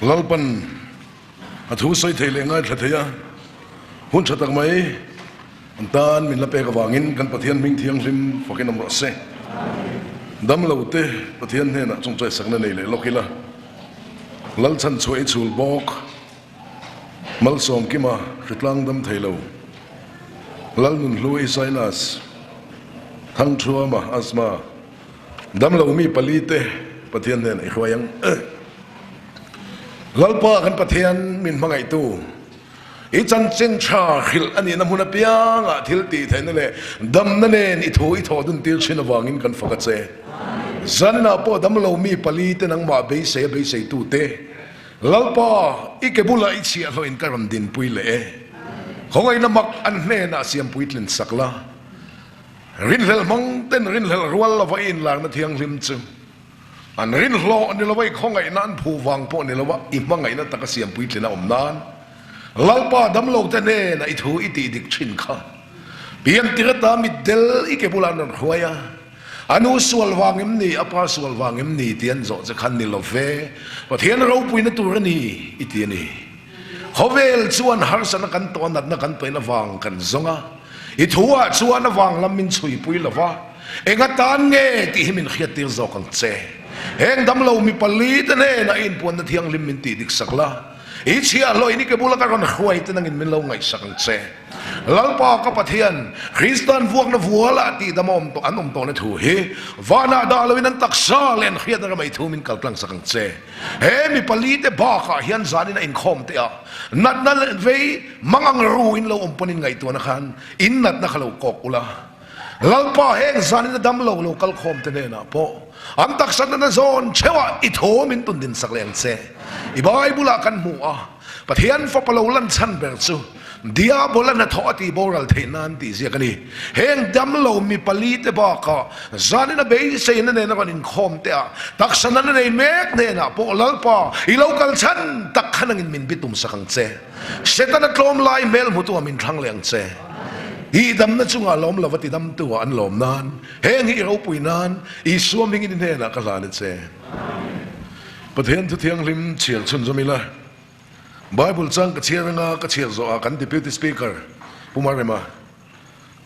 Lalpan a thu sawi thei leh ngaithla thei a, hun tha tak mai an tan min la pek avangin kan Pathian hming thianghlim fakin awm rawh se. Damlo te Pathian hnenah chawngchai sakna nei leh lawk ila, Lalchhan chhuah i chhul bawk, Malsawm Kima hritlang dam thei lo, Lalnunhlu i sinus, Thangthuama asthma, Damlo mi pali te Pathian hnenah i hruai ang. Lalpa kan Pathian min hmangaihtu, i chanchin tha hrilh a nihna hmun apiangah thil tih theihna leh damna nen i thu i thawh dun tir thin avangin kan fak a che. Zaninah pawh damlo mi pali te nangmah beisei a beiseitu te, Lalpa, i ke bulah i chhiahhlawhin ka rawn dinpui leh e. Khawngaihna mak an hnenah siam puitlin sak la. Rinhlelh hmang ten rinhlelh rual lova i inlarna thianghlim chu an rinhlawh ni lova i khawngaihna an phu vang pawh ni lova i hmangaihna taka siam puitlin a awm nan Lalpa damlo te hnenah i thu i tih dik thin kha pian tir ata mitdel i ke bulah an rawn hruai a, a nu sual vang em ni, a pa sual vang em ni tih an zawh che khan ni lo ve, Pathian ropuina tur a ni i ti a ni. Khawvel chuan harsatna kan tawh a, natna kan tawhin avang kan zawng a, i thu ah chuan avang lam min chhuipui lo va, eng atan nge tih hi min hriattir zawk ang che. Heng damlo mi pali te hnenah i inpuanna thianghlim min tih dik sak la, i chhiahhlawh in i ke bula ka rawn hruai te nangin min lo ngaihsak ang che. Lalpa ka Pathian, Krista'n vuakna vualah tihdam a awm tawh an awm tawhna thu hi vanah dah loin an taksa leh an hriatna ramei thu min kaltlang sak ang che. He mi palite bakah hian zanin a inkhawm teh a, natna leh vei mang ang ru in lo awm pawn in ngaihtuahna khan in natna kha lo kawk ula. Lalpa heng zanin a dam lo lo kal khawm te hnenah pawh an taksa natna zawn theuhah i thawm in tun din sak leh ang che. I Bible ah kan hmu a, Pathian fapa lo lan chhan ber chu Diabola hnathawh a tih boral theih nan tih ziak a ni. Heng damlo mi palite bakah zanin a beiseina nena rawn inkhawm teh a, taksa nana nei mek hnenah pawh Lalpa i lo kal chhan tak kha nangin min bitum sak ang che. Setana tlawm lai hmel hmutu ah min thlang leh ang che. I damna chungah lawm lova ti damtu ah an lawm nan, heng hi i ropui nan Isua hmingin i hnenah ka hlan a che. Pathian thu thianghlim chhiar chhunzawm ila. Bible chang ka chhiar anga ka chhiar zawhah kan Deputy Speaker Pu Marema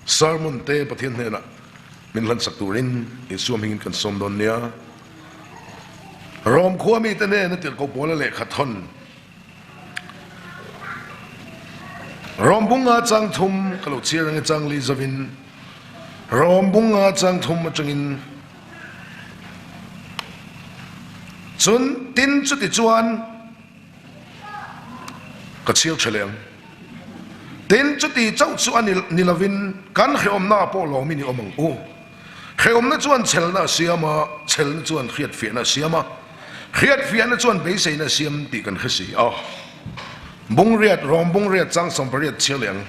sermon te Pathian hnenah min hlansak turin Isua hmingin kan sawm dawn nia. Rom khua mite hnena tirhkoh Paula lehkha thawn Rom bunga chang thum ka lo chhiar ange chang li zavin Rom bunga chang thum atangin Chun tin chuti chuan ka chhir tha leh ang. Tin chuti chauh chu a ni lovin kan hrehawmna ah pawh lawmin i awm ang u. Hrehawmna chuan chhelna a siam a, chhelna chuan hriatfiahna a siam a, hriatfiahna chuan beiseina a siam tih kan hre si a. Bungriat, Rom bungriat chang 80 chhiar leh ang.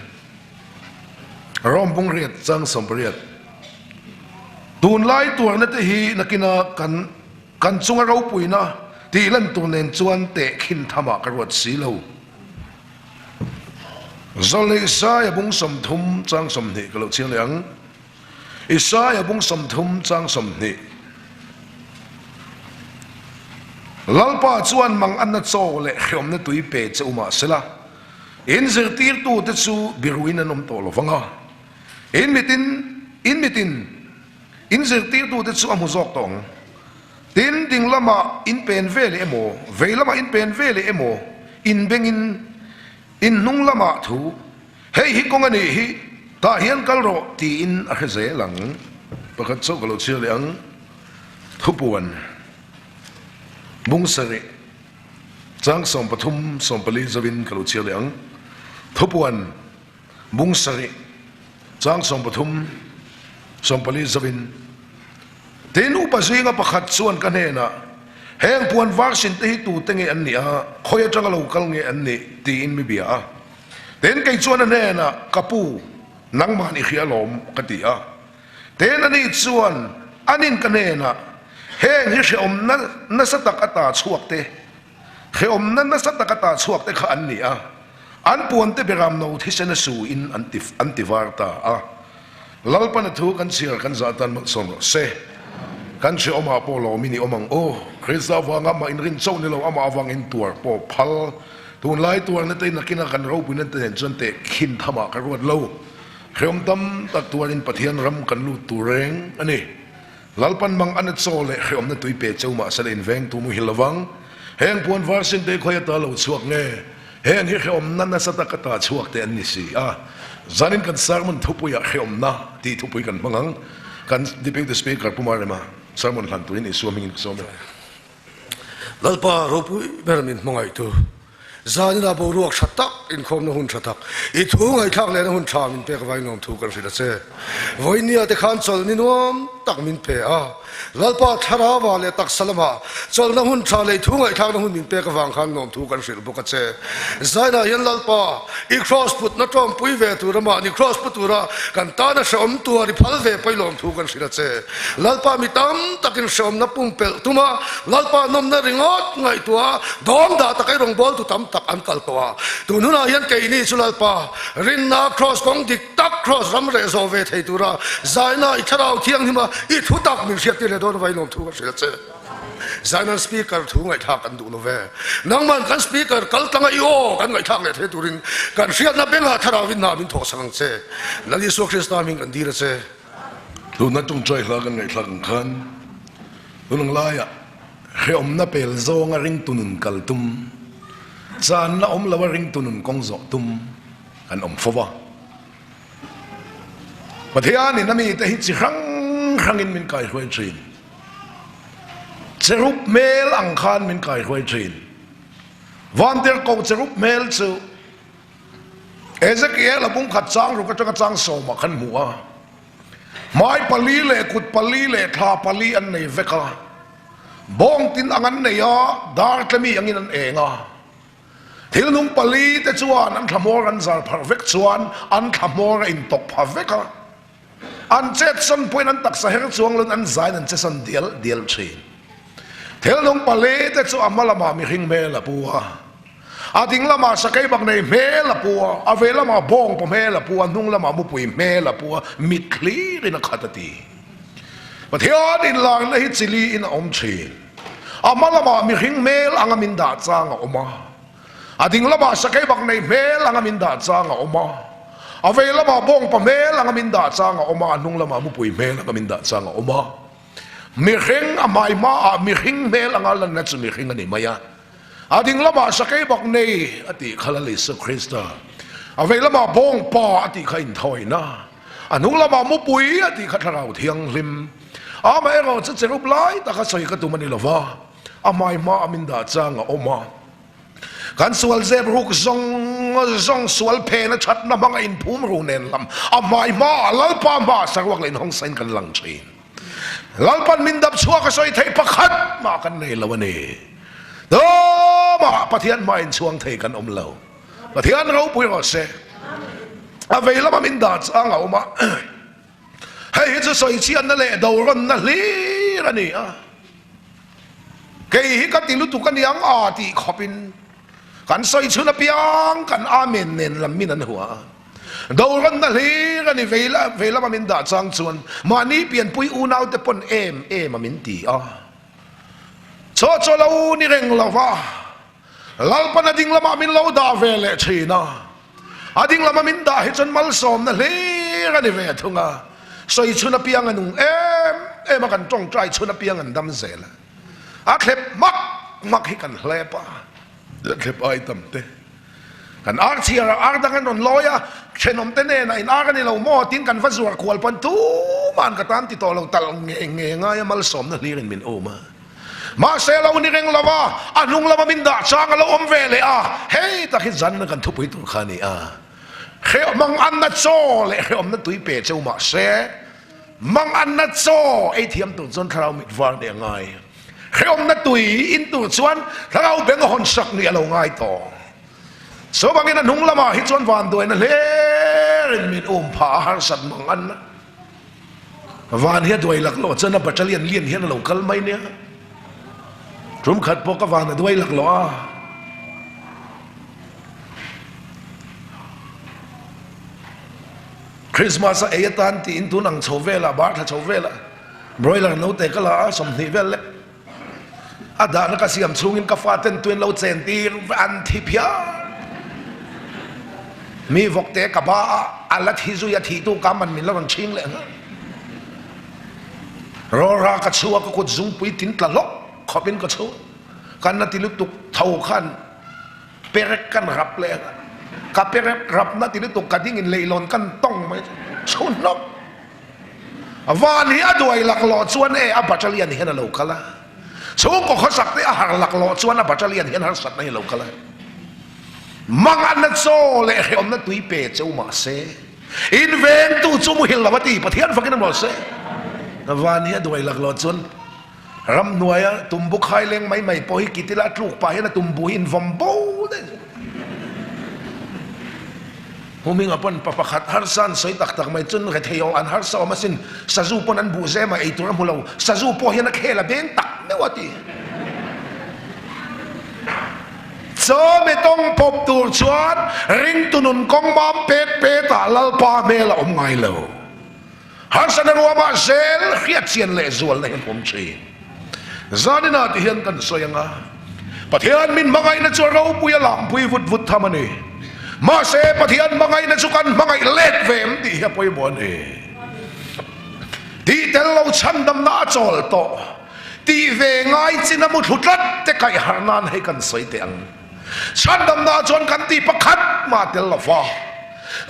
Rom bungriat chang 80. Tunlai tuarna te hi nakina kan kan chunga ropuina tih lan tur nen chuan tehkhin thamah ka ruat si lo. Zawlnei Isaia bung 30 chang 20 ka lo chhiar leh ang. Isaia bung 30 chang 20. Lalpa chuan mang anna chaw leh hreawmna tui pe che u mahsela, in zirtirtute chu biruin an awm tawh lo vang a. In mitin, in mitin, in zirtirtute chu a hmu zawk tawh ang. Tin, ding lamah in pen ve leh emaw, vei lamah in pen ve leh emaw, in bengin, in hnung lamah thu, Hei hi kawng a nih hi, tah hian kal rawh, tiin a hre zel ang. Pakhat chauh ka lo chhiar leh ang, Thupuan, Bung sarih, chang 13, 14 zovin ka lo chhiar leh ang. Thupuan. Bung sarih, chang 13, 14 zovin, Tin, upa zinga pakhat chuan ka hnenah, Heng puan var sin te hi tute nge an nih a, khawi atanga lo kal nge an nih? tiin mi bia a. Tin, kei chuan a hnenah, Ka pu, nangmah ni hria lawm, ka ti a. Tin, ani chuan anin ka hnenah, Heng hi hrehawmna nasa tak ata chhuak te, Hrehawmna nasa taka tah chhuak te kha an ni a, an puante beram no thisen a su in an ti an ti var ta a. Lalpana thu kan chhiar kan zah tan malsawm rawh se. Kan hrehawmah pawh lawmin i awm ang u. Krista avanga amah inrin chauh ni lo, amah avangin tuar pawh phal. Tunlai tuarna te nakina kan ropuina te nen chuan teh khin thamah ka ruat lo. Hrehawm tam tak tuarin Pathian ram kan lut tur reng a ni. Lalpan mang ana chaw leh hrehawmna tui pe cheu mahse la invengtu muhil lovang. Heng puan var sin te khawi ata lo chhuak nge? Heng hi hrehawmna nasa tak ata chhuak te an ni si a. Zanin kan sermon thupuiah hrehawmna tih thupui kan hmang ang. Kan Deputy Speaker Pu Marema sermon hlan turin Isua hmingin ka sawm e. Lalpa ropui ber min hmangaihtu. Zaninah boruak tha tak, inkhawmna hun tha tak, i thu ngaihthlak lehna hun tha min pek avangin nuam thu kan hrilh a che. Vawinia te khan chawlhni nuam tak min pe a, Lalpa thlarauah leh taksa lamah chawlhna hun tha leh i thu ngaihthlakna hun min pek avang khan nuam thu kan hrilh bawk a che. Zainah hian Lalpa, i kraws putna tawngpui ve tura mahni kraws pu tura kan tana hrehawm tuar i phal ve pawi lawm thu kan hrilh a che. Lalpa mi tam takin hrehawmna pumpelh tum a, Lalpa nawmna ringawt ngaihtuah a, dawm dah tak ei rawngbawltu tam tak an kal tawh a. Tun hunah hian keini chu Lalpa rinna kraws kawng dik tak kraws ram reh zawh ve thei tura zaina i thlarau thianghlim a, i thu tak min hriattir leh dawn avangin lawmthu ka hrilh a che. Zainan speaker thu ngaihthlak kan duh lo ve. Nangman kan speaker kal tlanga i aw kan ngaihthlak leh thei turin kan hriatna bengah thlarau in hna min thawhsak ang che. Lal Isua Krista hming kan dil a che. Tuna tawngtai hla kan ngaihthlak ang khan tunang laiah hrehawmna pel zawnga ringtu nun kal tum, channa awm loa ringtu nun kawng zawh tum kan awm fo va. Pathianin a mite hi chi hrang hrangin min kaihruai thin. Cherub hmel ang khan min kaihruai thin. Vantirhkoh cherub hmel chu Ezekiel a bungkhat chang ruk atanga chang sawmah khan hmu a, hmai pali leh kut pali leh thla pali an nei vek a, bawng tin ang an nei a, dar tlemi angin an eng a. Thil nung pali te chuan an thla hmawr an zar pharh vek chuan an thla hmawr a intawk pha vek a. An chetsawn pawhin an taksa her chuang loin an zain an chesawn dial dial thin. Thil nung pali te chu a hma lamah mihring hmel a pu a, a ding lamah sakei bak nei hmel a pu a, a ve lamah bawngpaw hmel a pu a, hnung lamah mupui hmel a pu a, mit thlirin a khat a ti. Pathian inlarna hi chili in a awm thin. A hma lamah mihring hmel anga min dah chang a awm a. A ding lamah sakei bak nei hmel anga min dah chang a awm a, a vei lamah bawngpa hmel anga min dah chang a awm a, a hnung lamah mupui hmel anga min dah chang a awm a. Mihring a hmai hmaah mihring hmel anga lanna chu mihring a ni mai a. A ding lamah sakei bak nei a tih kha Lal Isua Krista, a vei lamah bawngpa a tih kha inthawina, a hnung lamah mupui a tih kha Thlarau Thianghlim. Amaherawh chu cherub lai taka sawi ka tum a ni lo va, a hmai hmaah min dah chang a awm a. Kan sual zep ruk zawng zawng sual phena thatna hmanga inphum ru nen lam a hmai hmaah Lalpa hmaah saruak leh inhawngsain kan lang thin. Lalpan min dap chhuak a sawi theih pakhat mah kan nei lo a ni. Tumah Pathian hmaah inchhuang thei kan awm lo. Pathian ropui rawh se. A vei lama min dah chang a awm a. Hei hi chu sawi chhiatna leh dorawnna hlir a ni a. Kei hi ka ti lutuk a niang a tih khawpin kan sawi chhun apiang kan Amen nen lam min an hua a. Dorawnna hlir a ni vei vei lama min dah chang chuan mahni pianpui unaute pawn em em a min ti a. Chaw chaw lo ni reng lova Lalpan a ding lamah min lo dah ve leh thin a, a ding lama min dah hi chuan malsawmna hlir a ni ve thung a, sawi chhun apiang a nung em em a, kan tawngtai chhun apiang an dam zel a, a thlep hmak hmak hi kan hlep a, a thlep ai tam te kan ar chhiar a, ar dang an rawn lawi a, thenawm te nen a in ar a ni lo maw tin kan va zuar kual pawn tuman ka tan ti tawh lo talh nge nge ngai a malsawmna hlir in min um a. Mahse lo ni reng lo a, a hnung lama min dah chang a lo awm ve leh a, hei tak hi zanna kan thupui tur kha a ni a. Hrehawm anna chaw leh hrehawmna tui pe cheu mahse, mang anna chaw ei thiam tur chuan thlarau mit var nih a ngai. Hrehawmna tui in tur chuan thlarau beng a hawn sak nih a lo ngai tawh. Chuvangin a hnung lamah hi chuan vanduaina hlerin min um phah a harsat mang anna. Van hi a duai laklawh chuan a battalion lian hian a lo kal mai nia. Tum khat pawh ka van a duai laklawh a. Christmas a ei atan tiin tun ang chho velah, bar thla chho velah broiler note ka la a, 20 vel lek. A dahna ka siam chhungin ka faten tuin lo chen tir an thi phian. Mi vawkte ka ba a, a la thi zui a thihtu ka man min la rawn chhing leh nghal. Rawlra ka chhu a, ka kut zungpui tin tla hlawk khawpin ka chhu. Kan la ti lutuk tho khan perek kan rap leh ang a, ka perek rapna ti lutuk ka dingin leihlawn kan tawng mai chu chhu hnawk. Van hi a duai laklawh chuan e a battalion hian a lo kal a, chhungkaw khawsak te a har laklawh chuan a battalion hian harsatna hi a lo kal a. Manganna chaw leh hrehawmna tui pe cheu mahse, in vengtu chu muhil lo a ti, Pathian fakin a maw se. Van hi a duai laklawh chuan Ramhnuaia tumbu khai leng mai mai pawh hi kitila a tluk pah hian a tumbu hi invawm bo daih a ni. Huminga pawn pa pakhat harsa an sawi tak tak mai chuan rethei aw an harsa awm asin, sazu pawn an buh zem a ei tur a hmu lo, sazu pawh hian a khel a beng tak meuh a ti. Chawhmeh tawng pawp tur chuan ringtu nun kawng mam pet pet ah Lalpa hmel a awm ngai lo. Harsatna ruamah zel hriatchian leh zualna hi an awm thin. Zaninah ti hian kan sawi ang a, Pathian min hmangaihna chu a ropui a lampui vut vut tham a ni. Mahse, Pathian hmangaihna chu kan hmangaih let ve em tih hi a pawimawh a ni. Tih tel lo chhandamna a chawl tawh tih ve ngai chin a muthlu tlat te kaih harh nan hei kan sawi teh ang. Chhandamna chuan kan tih pakhat mah tel lo va,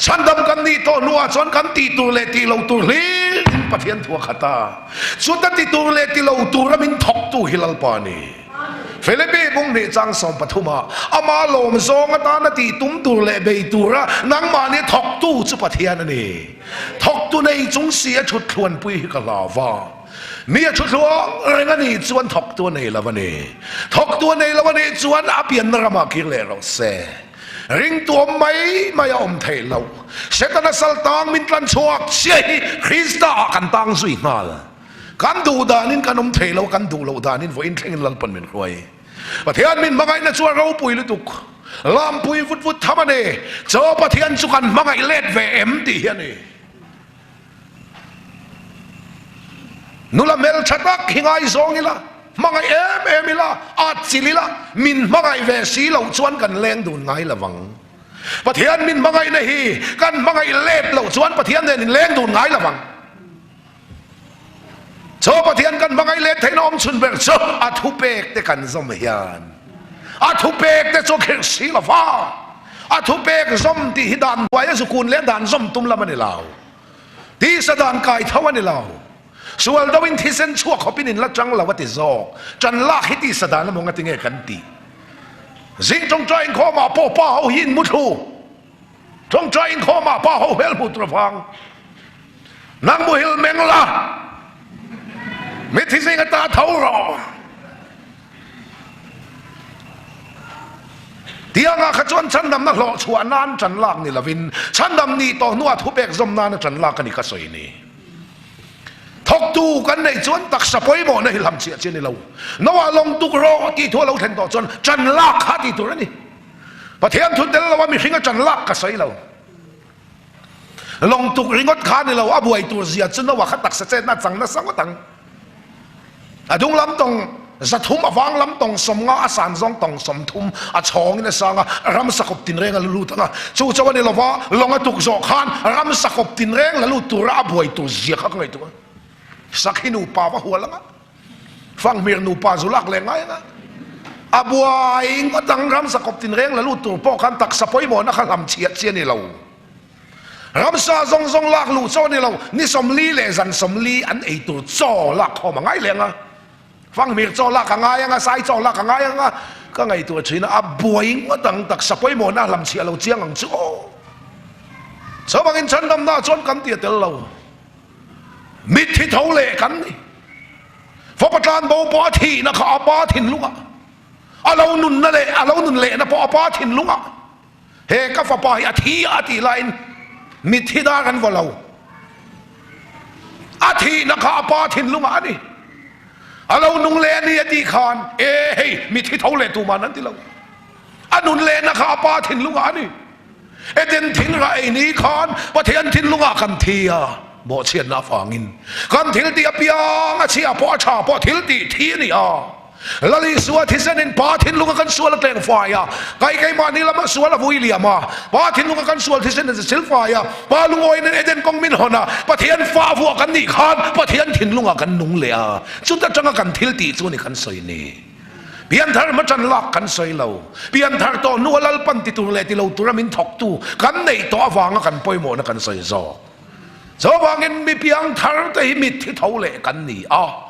chhandam kan nih tawh hnuah chuan kan tih tur leh tih lo tur hlir in Pathian thu a khat a, chuta ti tur leh ti lo tura min thawktu hi Lalpa a ni. Philipi bung hnih chang 13 ah ama lawm zawng atana tih tum tur leh bei tura nangmahni thawktu chu Pathian a ni. Thawktu nei chung si a thut thluanpui hi ka hlau va. Mi a thuthluang reng a nih chuan thawktu a nei lo a ni. Thawktu a nei lo a nih chuan a pianna ramah kir leh rawh se. Ringtu awm mai mai a awm theih loh. Setana sal tang min tlan chhuak chiah hi Krista ah kan tang zui nghal. Kan duh danin kan awm thei lo, kan duh loh danin vawiin thlengin Lalpan min hruai. Pathian min hmangaihna chu a ropui lutuk. Lampui vut vut tham a ni. Chaw Pathian chu kan hmangaih let ve em tih hi a ni. Nula hmel tha tak hi ngaizawng ila, hmangaih em em ila, atchilh ila, min hmangaih ve si loh chuan kan leng dun ngai lo vang. Pathian min hmangaihna hi kan hmangaih let loh chuan Pathian nen in leng dun ngai lo vang. Chaw Pathian kan hmangaih let theihna awm chhun ber chu a thupek te kan zawm hian a thupek te chu khirh si lo va, a thupek zawm tih hi dan hnuaia zukun leh dan zawm tum lam a ni lo, tisa dan kai tho a ni lo, sual deuhin thisen chhuak khawpin in la chang lo a ti zawk, ṭan lak hi tisa dan emaw ngati nge kan tih? Zing ṭawngṭai inkhawmah pawh pa ho hi in muthlu. Ṭawngṭai inkhawmah pa ho hmel hmuh tur avang nang muhil meng la, mithi zing ata tho rawh. Tiangah kha chuan chhandamna hlawh chhuah nan ṭan lak ni lovin chhandam nih tawh hnuah thupek zawm nana ṭan lak a ni ka sawi ni. Thawktu kan neih chuan taksa pawimawhna hi hlam chiah chiah a ni lo. Noah lawng tuk rawh tih thu a lo thlen tawh chuan ṭan lak kha tih tur a ni. Pathian thu tel lo a mihring a ṭan lak ka sawi lo. Lawng tuk ringawt kha ni lo, a buai tur zia chu Noah kha taksa chetna a chang nasa ngawt ang. A dung lam tawng 300, a vang lam tawng 50, a san zawng tawng 30, a chhawngin a sang a, ramsa kawp tinreng a la lut ang a. Chu chauh a ni lo va, lawng a tuk zawh khan ramsa kawp tinreng la lut tura a buai tur zia kha ka ngaihtuah a. Sakhi nupa va hual ang a. Fanghmir nupa zu lak leh ngai anga a buai ngawt ang ramsa kawp tinreng la lut tur pawh khan taksa pawimawhna kha hlam chhiah chi a ni lo. Ramsa zawng zawng lak luh chaw a ni lo, ni 40 leh zan 40 an ei tur chaw lak khawm a ngai leh anga Fanghmir chaw lak a ngai anga sai chaw lak a ngai anga ka ngaihtuah thin a, a buai ngawt ang taksa pawimawhna hlam chhiah lo chiang ang chu aw. Chuvangin chhandamna chuan kan ti a tel lo. Mitthi tho leh kan ni. Fapa tlan bo pawh a thihna kha a pa thinlungah, a lo nunna leh a lo nun lehna pawh a pa thinlungah, he ka fapa hi a thi a tih laiin mitthi dar an vaw lo. A thihna kha a pa thinlungah a ni. A lo nung leh a ni a tih khan, e hei mitthi tho leh tuman an ti lo. A nun lehna kha a pa thinlungah a ni. Eden thing rah ei ni khan Pathian thinlungah kan thi a, bawhchhiatna avangin kan thil tih apiang a chhia pawh a tha pawh thil tih thi a ni a. Lal Isua thisenin Pa thinlunga kan sual a tleng fai a, kai keimahni lama sual a vui liam a, Pa thinlunga kan sual thisenin a sil fai a, Pa lungawinin Eden kawng min hawn a, Pathian fa vuah kan nih khan Pathian thinlungah kan nung leh a, chuta tanga kan thil tih chu a ni kan sawi ni. Pianthar hmachan lak kan sawi lo. Pianthar tawh hnua Lalpan ti tur leh ti lo tura min thawktu kan neih tawh avanga kan pawimawhna kan sawi zawk. Chuvangin mi piangthar te hi mitthi tho leh kan ni a.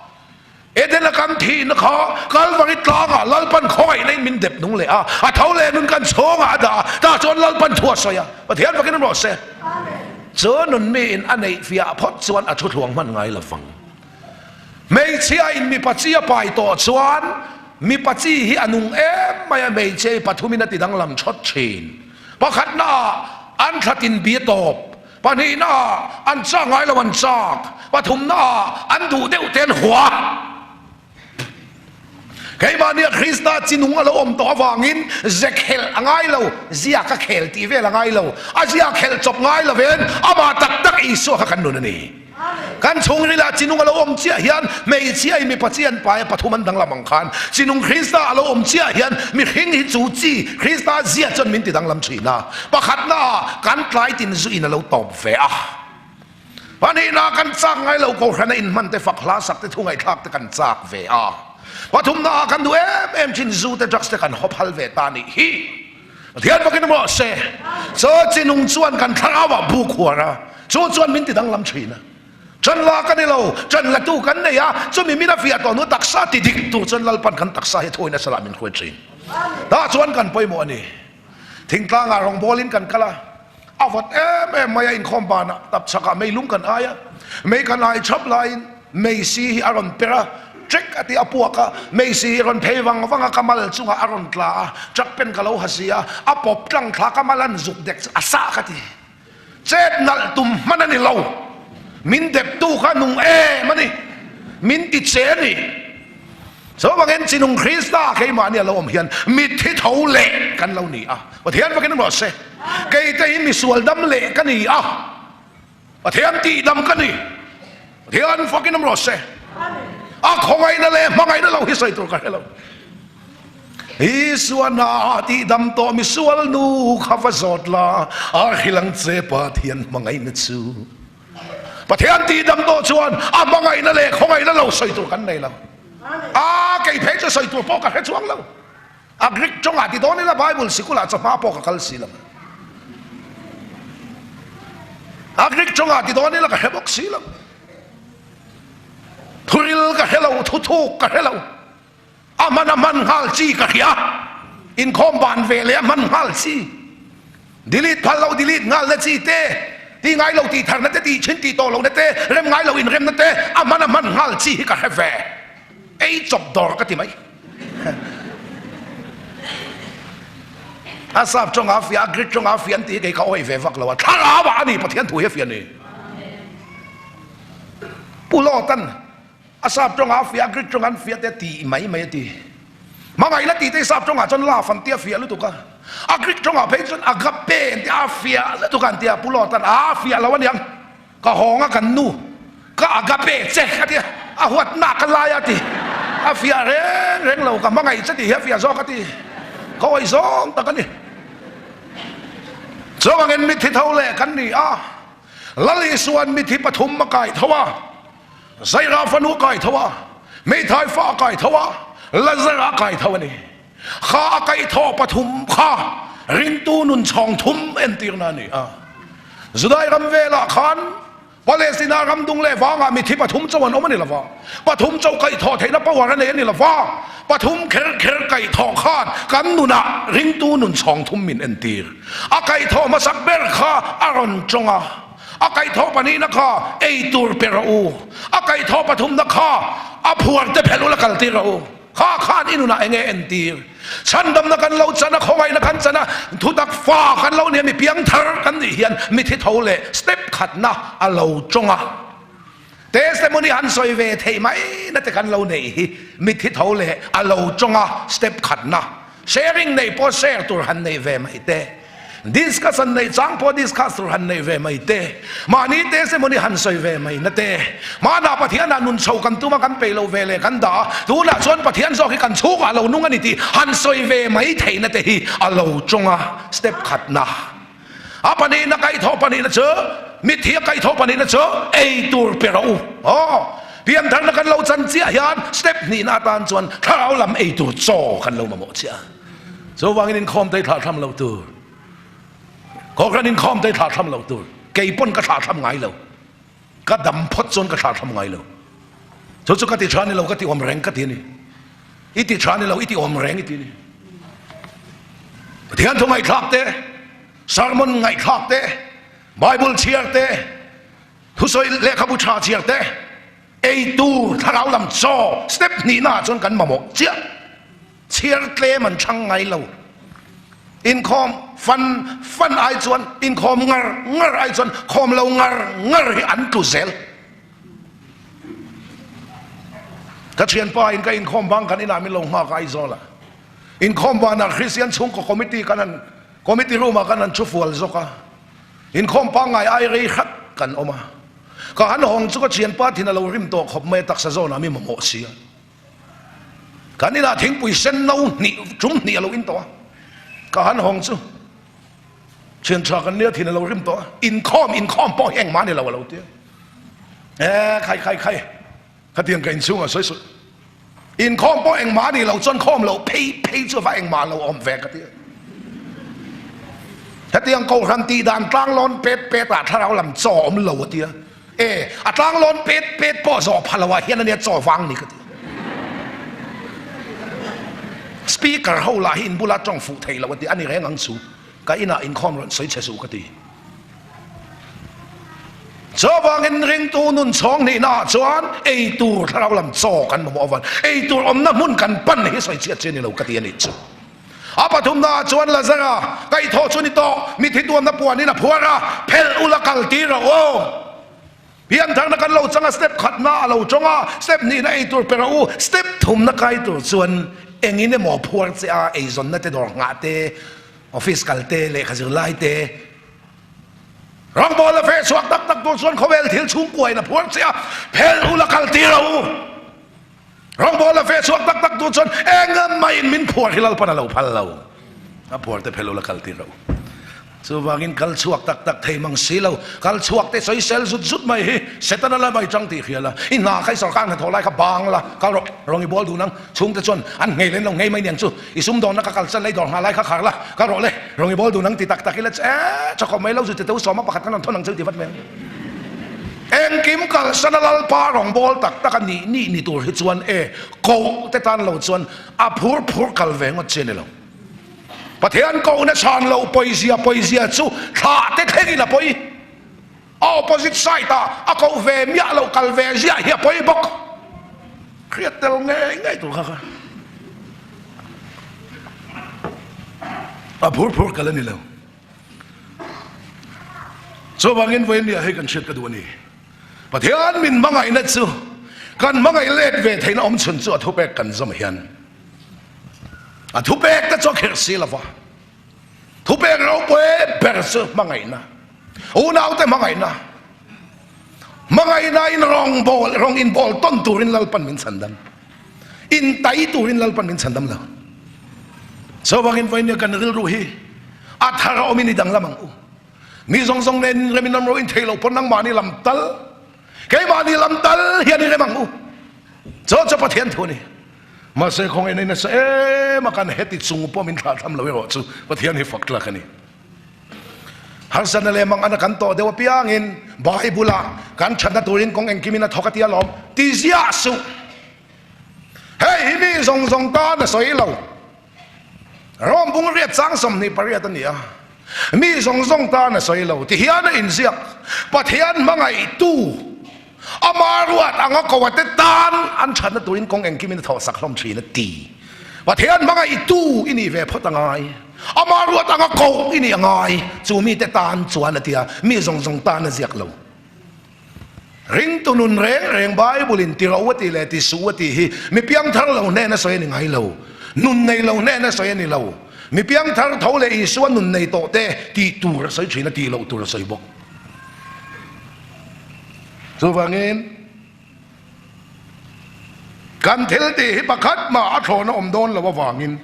Edena kan thihna kha Kalvari tlangah Lalpan khawngaihna in min dep nung leh a, a tho leh nun kan chhawngah a dah a, tah chuan Lalpan thu a sawi a, Pathian fakin awm rawh se. Chu nun miin a neih fiah phawt chuan a thu thluang hman ngai lovang. Hmeichhia in mipa chi a pai tawh chuan mipa chi hi a nung em mai a, hmeichhia hi pathumin a ti danglam thawt thin. Pakhatna ah an thlatin bi a tawp. Pahnihna ah an chak ngai lo an chak, pathumna ah an duh deuh te an hua. Keimahnia Krista chi nung a lo awm tawh avangin ze khelh a ngai lo, ziak a khel tih vel a ngai lo, a ziak khelh chawp ngai lovin amah tak tak Isua kha kan nun a ni. Kan chhungrilah chi nung a lo awm chiah hian hmeichhia in mipa chi an pai a, pathum an danglam ang khan chi nung Krista a lo awm chiah hian mihring hi chu chi Krista zia chuan min ti danglam thin a. Pakhatna ah kan tlai tin zu in a lo tawp ve a, pahnihna ah kan chak ngai lo kohhrana inhman te fak hla sak te thu ngaihthlak te kan chak ve a, pathumna ah kan duh em em thin zu te drugs te kan hawp hal ve ta nih hi. Pathian fakin awm rawh se. Chaw chi nung chuan kan thlarau ah bu khuar a, chu chuan min ti danglam thin a. Ṭan la ka ni lo, ṭan la tu kan nei a, chumi min a fiah tawh hnu taksa ti dik tur chuan Lalpan kan taksa hi thuaina salah min hruai thin. Tah chuan kan pawimawh a ni. Thingtlangah rawngbawlin kan kal a, a vawt em em mai a, inkhawm banah tap chhakah meilung kan ai a, mei kan ai chhap laiin meisi hi a rawn per a, trek a ti a puak a, meisi hi a rawn phei vang vang a, ka mal chungah a rawn tla a, truck pen ka lo ha si a, a pawp tlang thla ka mal an zuk dek chu a sah ka ti. Chet nalh tum hman a ni lo, min deptu kha nung em a ni, min ti che a ni. Chuvangin chinung Krista keimahni a lo awm hian mitthi tho leh kan lo ni a, Pathian fakin awm rawh se. Keite hi misual dam leh ka ni a, Pathian tihdam ka ni, Pathian fakin awm rawh se. A khawngaihna leh hmangaihna lo hi sawi tur ka hre lo. Isua hna tihdam tawh misual nu kha va zawt la, a hrilh ang che Pathian hmangaihna chu. Pathian tihdam tawh chuan a hmangaihna leh khawngaihna lo sawi tur kan nei lo. A kei phei chu sawi tur pawh ka hre chuang lo. A Greek tawngah ti dawn ila Bible sikulah chawhma pawh ka kal si lo. A Greek tawngah ti dawn ila ka hre bawk si lo. Thuril ka hre lo, thuthuk ka hre lo. A hman a hman nghal chi ka hria. Inkhawm ban ve leh a hman nghal chi. Delete phal lo delete nghal na chi te, ti ngai lo tih thar na te, tih chhin tih tawh lo na te, rem ngai lo inrem na te, a hman a hman nghal chi hi ka hre ve. Ei chawp dawr ka ti mai. A sap tawng a fiah, a Greek tawng a fiah an tih hi kei ka awih ve vak lo a. Thlarau ah a ni Pathian thu hi a fiah ni. Pu Lawtan A sap tawngah a fiah a, Greek tawngah an fiah te a ti mai mai a ti. Hmangaihna tih te hi sap tawngah chuan love an ti a fiah lutuk a. A Greek tawngah phei chuan agape an ti a, a fiah lutuk a an ti a, Pu Lawtan a fiah lo aniang, ka hawng a kan nu, ka agape che a ti a, a huatna ka lai a ti. A fiah reng reng lo, ka hmangaih che tih hi a fiah zawk a ti. Ka awih zawng tak a ni. Chuvangin mithi tho leh kan ni a, Lal Isua'n mithi pathum a kai tho a. Zaira fanu a kai tho a, hmeithai fa a kai tho a, Lazara a kai tho a ni. Kha a kaihthawh pathum kha ringtu nun chhawng thum entirna a ni a. Judai ram velah khan Palestina ram dung leh vangah mithi pathum chauh an awm a ni lo va, pathum chauh kaihthawh theihna power a nei a ni lo va, pathum kher kher kaihthawh khan kan nunah ringtu nun chhawng thum min entir. A kaihthawh hmasak ber kha a rawn tawng a. A kaihthawh pahnihna kha ei tur pe rawh u, a kaihthawh pathumna kha a phuar te phelh ula kal tir rawh u. Kha khan i nunah enge entir? Chhandamna kan lo chan a, khawngaihna kan chan a, thutak fa kan lo nia, mi piangthar kan nih hian mithi tho leh step khatna a lo tawng a. Testimony han sawi ve theih mai na te kan lo neih hi mithi tho leh a lo tawng a step khatna. Sharing neih pawh share tur han neih ve mai te. Discuss han neih chang pawh discuss tur han neih ve mai te, mahni te semawni han sawi ve mai na te, hmanah Pathianah nun chho kan tum a kan peih lo ve leh kan dah a, tunah chuan Pathian zawk hi kan chhungah lo nung a ni tih han sawi ve mai theihna te hi a lo tawng a, step khatna. A pahnihna kaihthawh pahnihna chu mitthi a kaihthawh pahnihna chu ei tur pe rawh u. Aw, piantharna kan lo chan chiah hian step hnihna atan chuan thlarau lam ei tur chaw kan lo mamawh chiah. Chuvangin inkhawm te thlah thlam lo tur. Kohhran inkhawm te thlah thlam lo tur. Kei pawn ka thlah thlam ngai lo. Ka dam phawt chuan ka thlah thlam ngai lo. Chu chu ka ti tha ni lo ka ti awm reng ka ti a ni. I ti tha ni lo i ti awm reng i ti a ni. Pathian thu ngaihthlak te, sermon ngaihthlak te, Bible chhiar te, thusawi lehkhabu tha chhiar te, ei tur thlarau lam chaw step hnihna ah chuan kan mamawh chiah. Chhiar tlem an chhang ngai lo. Inkhawm fan fan ai chuan inkhawm ngar ngar ai chuan khawm lo ngar ngar hi an tlu zel. Ka thianpa in ka inkhawm bang kan inah min lo nghak a Aizawl ah. Inkhawm banah Kristian chhungkaw committee kan han committee room ah kan han thu fual zawk a. Inkhawm pangngai ai rei hrat kan awm a. Ka han hawng chu ka thianpa thin a lo rim tawh khawp mai a taksa zawnah mi mamawh si a. Kan inah thingpui sen no hnih tum hnih a lo in tawh a, ka han hawng chu thian tha kan nia thin a lo rim tawh a, inkhawm inkhawm pawh hi engmah a ni lo a lo ti a, e khai khai khai khatiang ka inchhungah sawi suh, inkhawm pawh engmah a nih loh chuan khawm loh phei phei chu va engmah lo awm ve ka ti a, hetiang kohhran tih dan tlanglawn pet pet ah thlarau lam chaw awm lo a ti a. E, a tlanglawn pet pet pawh zawh pha lo ah hian ania chaw vang ni ka ti. Speaker ho lah hi in bula tawng fuh thei lo a ti, ani reng ang chu, ka inah inkhawm rawn sawi che suh ka ti. Chuvangin ringtu nun chhawng nihna ah chuan ei tur thlarau lam chaw kan mamawh avan, ei tur awmna hmun kan pan hi sawi chhiat chi a ni lo ka ti a nih chu. A pathumna ah chuan Lazara kaihthawh chu ni tawh, mithi tuamna puanin a phuar a, phelh ula kal tir rawh aw. Piantharna kan lo chang a, step khatna a lo tawng a, step hnihna ei tur pe rawh u, step thumna kai tur chuan engin emaw phuar che a, eizawnna te dawr nghah te, office kal te, lehkha zir lai te, rawngbawlna feh chhuak tak tak tur chuan khawvel thil chhungkuain a phuar che a, phelh ula kal tir rawh u. Rawngbawla ve chhuak tak tak tu chuan eng maiin min phuar hi Lalpan a lo phal lo. A phuar te phel ula kal tir rawh u. Chuvangin kal chhuak tak tak thei mang si lo, kal chhuak te sawi sel zut zut mai hi Setana la mai chang tih hria la. I hna kha i sorkar hnathawh lai kha bang la, kal rawh, rawng i bual dun ang. Chhungte chuan an nghei len lo nghei mai niang chu. I sumdawnna ka kalsan la i dawr nghah lai kha khar la, kal rawh le, rawng i bawl dun ang ti tak tak ila che chawkawp mai lo zu tete u sawma pakhat khan rawn thawn ang che u ti vat mai ang. Engkim kalsan a Lalpa rawng bawl tak tak a nih nih ni tur hi chuan e koh te tan lo chuan a phur phur kal ve ngawt chi a ni lo. Pathian kohna chhan loh pawizia pawizia chu thlah te thlengin a pawi. A opposite side ah a koh ve miah loh kal ve ziah hi a pawi bawk. Hriat tel ngei ngei tur kha kha a phur phur kal a ni lo. Chuvangin vawinia hei kan hriat ka duh a ni. Pathian min hmangaihna chu kan hmangaih let ve theihna awm chhun chu a thupek kan zawm hian a thupek te chu a khirh si lova. Thupek ropui ber chu hmangaihna, unaute hmangaihna, hmangaihna in rawng bawl, rawng in bawl tawn turin Lalpan min chhandam, in tai turin Lalpan min chhandam lo. Chuvangin vawinia kan rilru hi a thar a awmin i danglam ang u. Mi zawng zawng nen remin ram ro in thei lo pawn nangmahni lam tal, keimahni lam tal hian i rem ang u. Chu chu Pathian thu a ni. Mahse khawngaih nei nasa em a kan heti chung pawh min thlahthlam lo erawh chu Pathian hi fak tlak a ni. Harsatna leh mang ana kan tawh deuh apiangin Bible ah kan thatna turin kawng engkimin a thawk a tia lawm ti ziah suh. Hei hi mi zawng zawng tan a sawi lo. Rom bung riat chang 28 a ni a, mi zawng zawng tan a sawi lo ti hian a inziak. Pathian hmangaihtu ama ruat anga koa te tan an thatna turin kawng engkimin a thawhsak hlawm thin a ti. Pathian hmangaihtu i nih ve phawt a ngai, ama ruat anga koh i nih a ngai, chu mite tan chuan a ti a, mi zawng zawng tan a ziak lo. Ringtu nun reng reng Bible in ti ro a ti leh ti su a tih hi mi piangthar lo hnena sawi a ni ngai lo, nun nei lo hnena sawi a ni lo. Mi piangthar tho leh Isua nun nei tawh te tih tur a sawi thin a, tih loh tur a sawi bawk. Chuvangin kan thil tih hi pakhat mah a thlawhna awm dawn loh avangin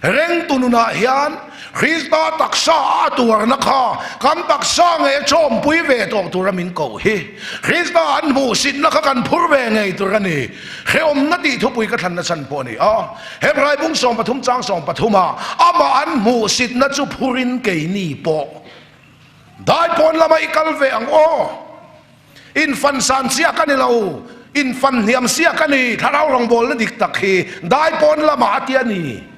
Rengtu nunah hian Krista taksa a tuarna kha kan taksa ngei a chawmpui ve tawh tura min koh hi. Krista an hmuhsitna kha kan phur ve ngei tur a ni. Hrehawmna tih thupui ka thlanna chhan pawh a ni a. Hebrai bung 13 chang 13 ah amah an hmuhsitna chu phurin keini pawh daipawn lamah i kal ve ang aw. Infan san chiah ka ni lo, infan hniam siah ka ni, thlarau rawngbawlna dik tak hi daipawn lamah a ti a ni.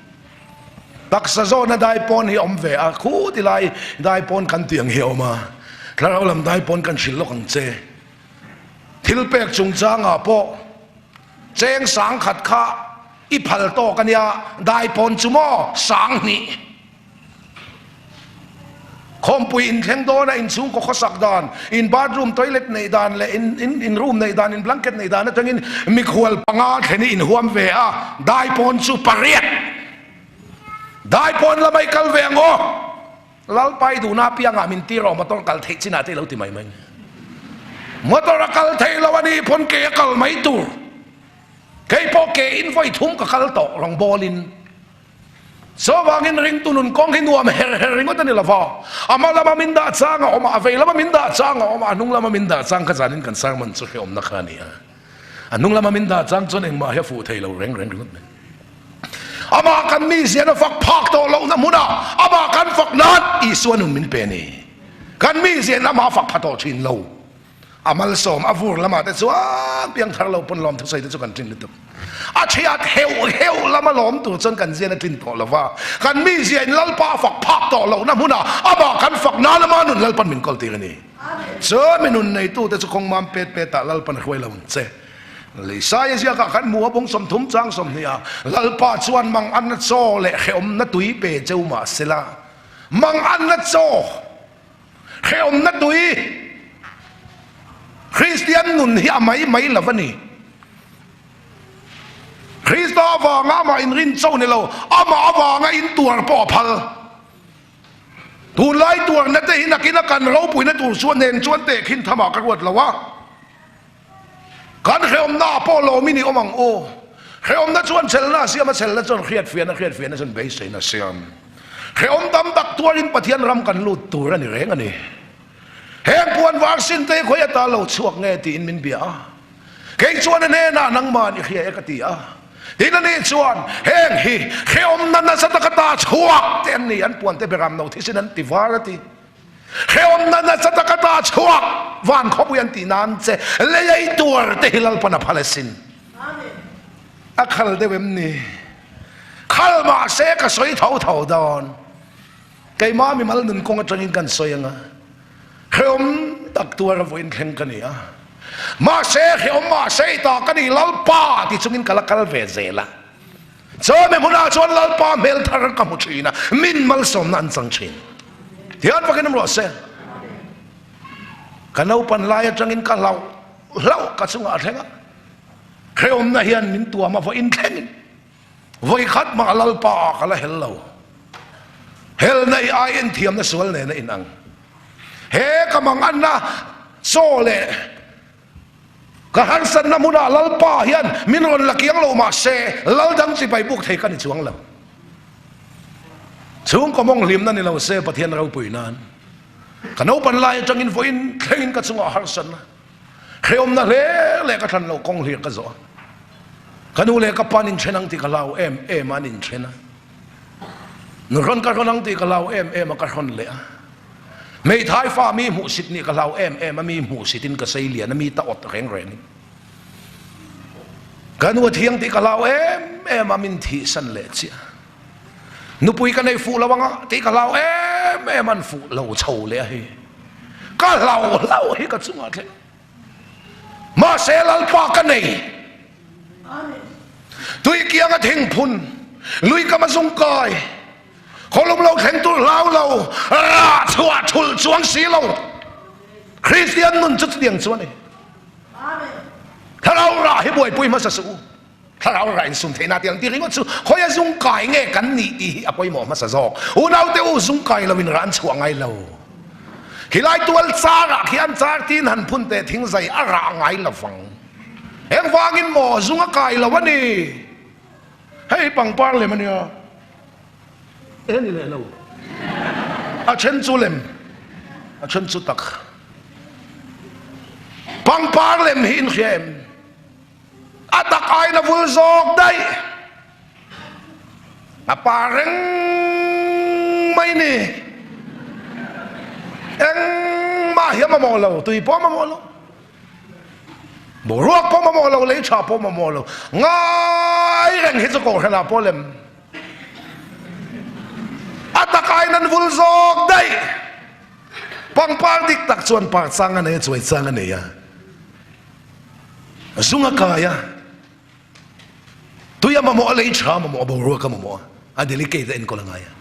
Taksa zawna daipawn hi a awm ve a, khu ti lai daipawn kan tih ang hi a awm a, thlarau lam daipawn kan hrilh lawk ang che. Thil pek chungchangah pawh cheng sangkhat kha i phal tawk a nia, daipawn chu maw 2000. Khawmpui inthleng dawna inchhungkaw khawsak dan, in bathroom toilet neih dan leh in in in room neih dan, in blanket neih dan atangin mikhual panga thlen hi inhuam ve a, daipawn chu pariat. Daipawn lamah i kal ve ang aw. Lalpa i duhna apiangah min tir rawh motor kal theih chinah te i lo ti mai mai. Motor a kal theih lo a nih pawn ke a kal mai tur. Kei pawh ke in vawi thum ka kal tawh rawngbawlin. Chuvangin ringtu nun kawng hi nuam her her ringawt a ni lo va, a hma lama min dah chang a awm a, a vei lama min dah chang a awm a, a hnung lama min dah chang kha zanin kan sermon chu hrehawmna kha a ni a. A hnung lama min dah chang chuan engmah hi a fuh thei lo reng reng ringawt mai. Amah kan mizian a fak phak tawh lohna hmunah amah kan fak nan Isua nun min pe a ni. Kan mizian amah a fak pha tawh thin lo. A malsawm a vur lamah te chuan piangthar lo pawn lawm thusawi te chu kan tlin lutuk. A chhiat heuh heuh lama lawm tur chuan kan zian a tlin tawh lo va, kan mi ziain Lalpa a fak phak tawh lohna hmunah amah kan fak nan ama nun Lalpan min kawl tir a ni. Chuan mi nun neitute chu kawng mam pet petah Lalpan a hruai lo ang che. Leisaia ziakah khan hmu a bung 30 chang 20 ah Lalpa chuan manganna chaw leh hrehawmna tui pe cheu mahsela manganna chaw Hrehawmna tui Kristian nun hi a mai mai lo a ni. Krista avanga amah inrin cho ni lo, amah avanga intuar pawh a phal. Tunlai tuarna te hi nakina kan ropuina tur chuan nen chuan tehkhin thamah ka ruat lo a. Kan hrehawmna ah pawh lawmin i awm ang u. Hrehawmna chuan chelna a siam a, chelna chuan hriatfiahna, hriatfiahna chuan beiseina a siam. Hrehawm tam tak tuarin Pathian ram kan lut tur a ni reng a ni. Heng puan var sin te hi khawi ata lo chhuak nge tiin min bia a. Kei chuan a hnenah nangmah i hria e ka ti a. Tin ani chuan heng hi hrehawmna nasa taka ta chhuak te an ni, an puan te beram no thisin an ti var a ti. Hrehawmna nasa taka ta chhuak van khawpui an tih nan che lei ei tuar te hi Lalpan a phal asin. A khal deuh em ni? Khal mahse ka sawi tho tho dawn. Keimah mimal nun kawng atangin kan sawi anga hrehawm tak tuar a vawiin thleng ka ni a. Mahse hrehawm mahse i ta ka ni Lalpa ti chungin ka la kal ve zel a. Chawhmeh hmunah chuan Lalpa hmel thar ka hmu thin a, min malsawmna an chang thin. Tihian vakin awm rawh se. Ka naupan lai atangin ka hlauh hlauh ka chungah a thleng a, hrehawmna hian min tuam a, vawiin thlengin vawi khat mah Lalpa ah ka la hel lo. Helna i ai enthiamna sual nen a inang. He ka manganna chaw leh Ka harsatna hmunah Lalpa hian min rawn la kiang lo mahse Lal dang chibai buk thei ka ni chuang lo. Chhungkaw mawng hlimna ni lo se Pathian ropui nan ka naupan lai atangin vawiin thlengin ka chungah harsatna hrehawmna hle leh ka thlan lo kawng hlir ka zawh a. Ka nu leh ka pa an inthen ang tih ka hlau em em a an inthen a. Nuhrawn ka hrawn ang tih ka hlau em em a ka hrawn leh a. Hmeithai fa mi hmuhsit nih ka hlau em em a, mi hmuhsit in ka sei lian a, mi ta awt reng reng in ka nu a thiang tih ka hlau em em a, min thihsan leh chiah. Nupui ka nei fuh lo anga tih ka hlau em em a, an fuh lo chho leh a hei. Ka hlau hlau hi ka chungah thleng. Mahse Lalpa ka nei. Tui kianga thingphun, lui kama zungkai, Khawlum lo thleng tur hlau lo, rah chhuah thulh chuang si lo. Kristian nun chu chutiang chu a ni. Thlarau rah hi buaipui hmasa suh u. Thlarau rah insum theihna tih ang ti ringawt chu khawia zung kai nge kan nih tih hi a pawimawh hmasa zawk. Unaute u, zung kai loin rah an chhuah ngai lo. Khilai tual charah khian char tin han phun teh thingzai a rah ngai lo vang. Engvangin maw zung a kai lo a ni? Hei pangpar lem a nia. E ni leh lo. A then chu lem, a then chu tak. Pangpar lem hi inhria em? A tak aiin a vul zawk daih. A pa reng mai ni. Engmah hi a mamawh lo, tui pawh a mamawh lo. Boruak pawh mamawh lo, lei tha pawh mamawh lo. Ngai reng hi chu kohhranah pawh lem. A tak aiin an vul zawk daih. Pangpar dik tak chuan par chang a nei a, chuai chang a nei a. Zung a kai a, tui a mamawh a, lei tha a mamawh a, boruak a mamawh a, a delicate a enkawl a ngai a.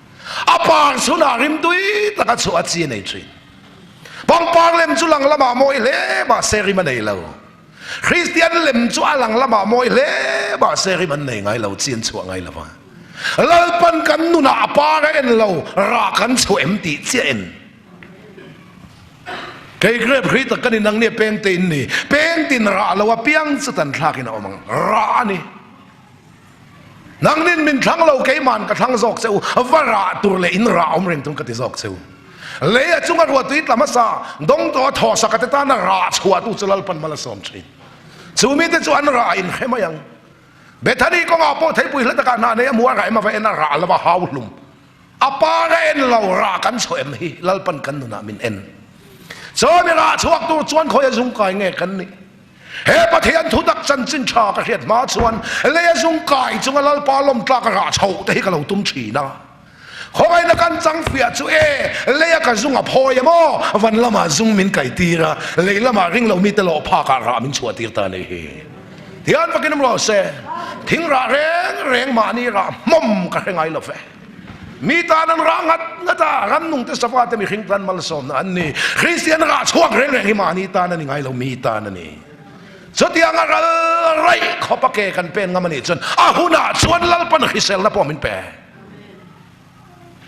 A par chhunah rimtui taka chhuah a chi a nei thin. Pangpar lem chu lang lamah mawi hle mahse rim a nei lo. Kristian lem chu a lang lamah mawi hle mahse rim an nei ngai lo, chi an chhuah ngai lo va. Lalpan kan nunah a par a en lo, rah kan chhuah em tih chiah en. Kei grape hri tak ka ni nang nia peng te in ni. Peng tin rah lo a piang chu tan thlak in a awm ang. Rah a ni. Nang nin min thlang lo keiman ka thlang zawk che u. Va rah tur leh in rah awm reng tum ka ti zawk che u. Lei a chunga ruahtui tla hmasa dawng tawh a thaw sak a te tana rah chhuah tu chu Lalpan mal a sawm thin. Chu mite chu an rah in hre mai ang. Bethany kawngah pawh theipui hla takah hna nei a hmu a rah em a va en a rah lova hau hlum. A par a en lo, rah kan chhuah em hi Lalpan kan nunah min en. Chuan i rah chhuak tur chuan khawi a zung kai nge kan nih? He Pathian thutak chanchin tha ka hriat hma chuan lei a zung kai chunga Lalpa lawm tlak a rah chhoh te hi ka lo tum thin a. Khawngaihna kan chang fiah chu e, lei a ka zung a phawi em aw, van lamah zung min kai tir a, lei lamah ring lo mite lawh phakah rah min chhuah tir ta a nih hi. Tian vakin awm rawh se, thing rah reng reng mahni rah hmawm ka hre ngai lo ve. Mi tan an rah ngat ngat a, ramnung te sava te mihring tan malsawmna an ni. Kristian rah chhuak reng reng hi mahni tan a ni ngai lo, mi tan a ni. Chutianga ral raih khawp a ke kan pen ngam a nih chuan a hunah chuan Lalpan hriselna pawh min pe.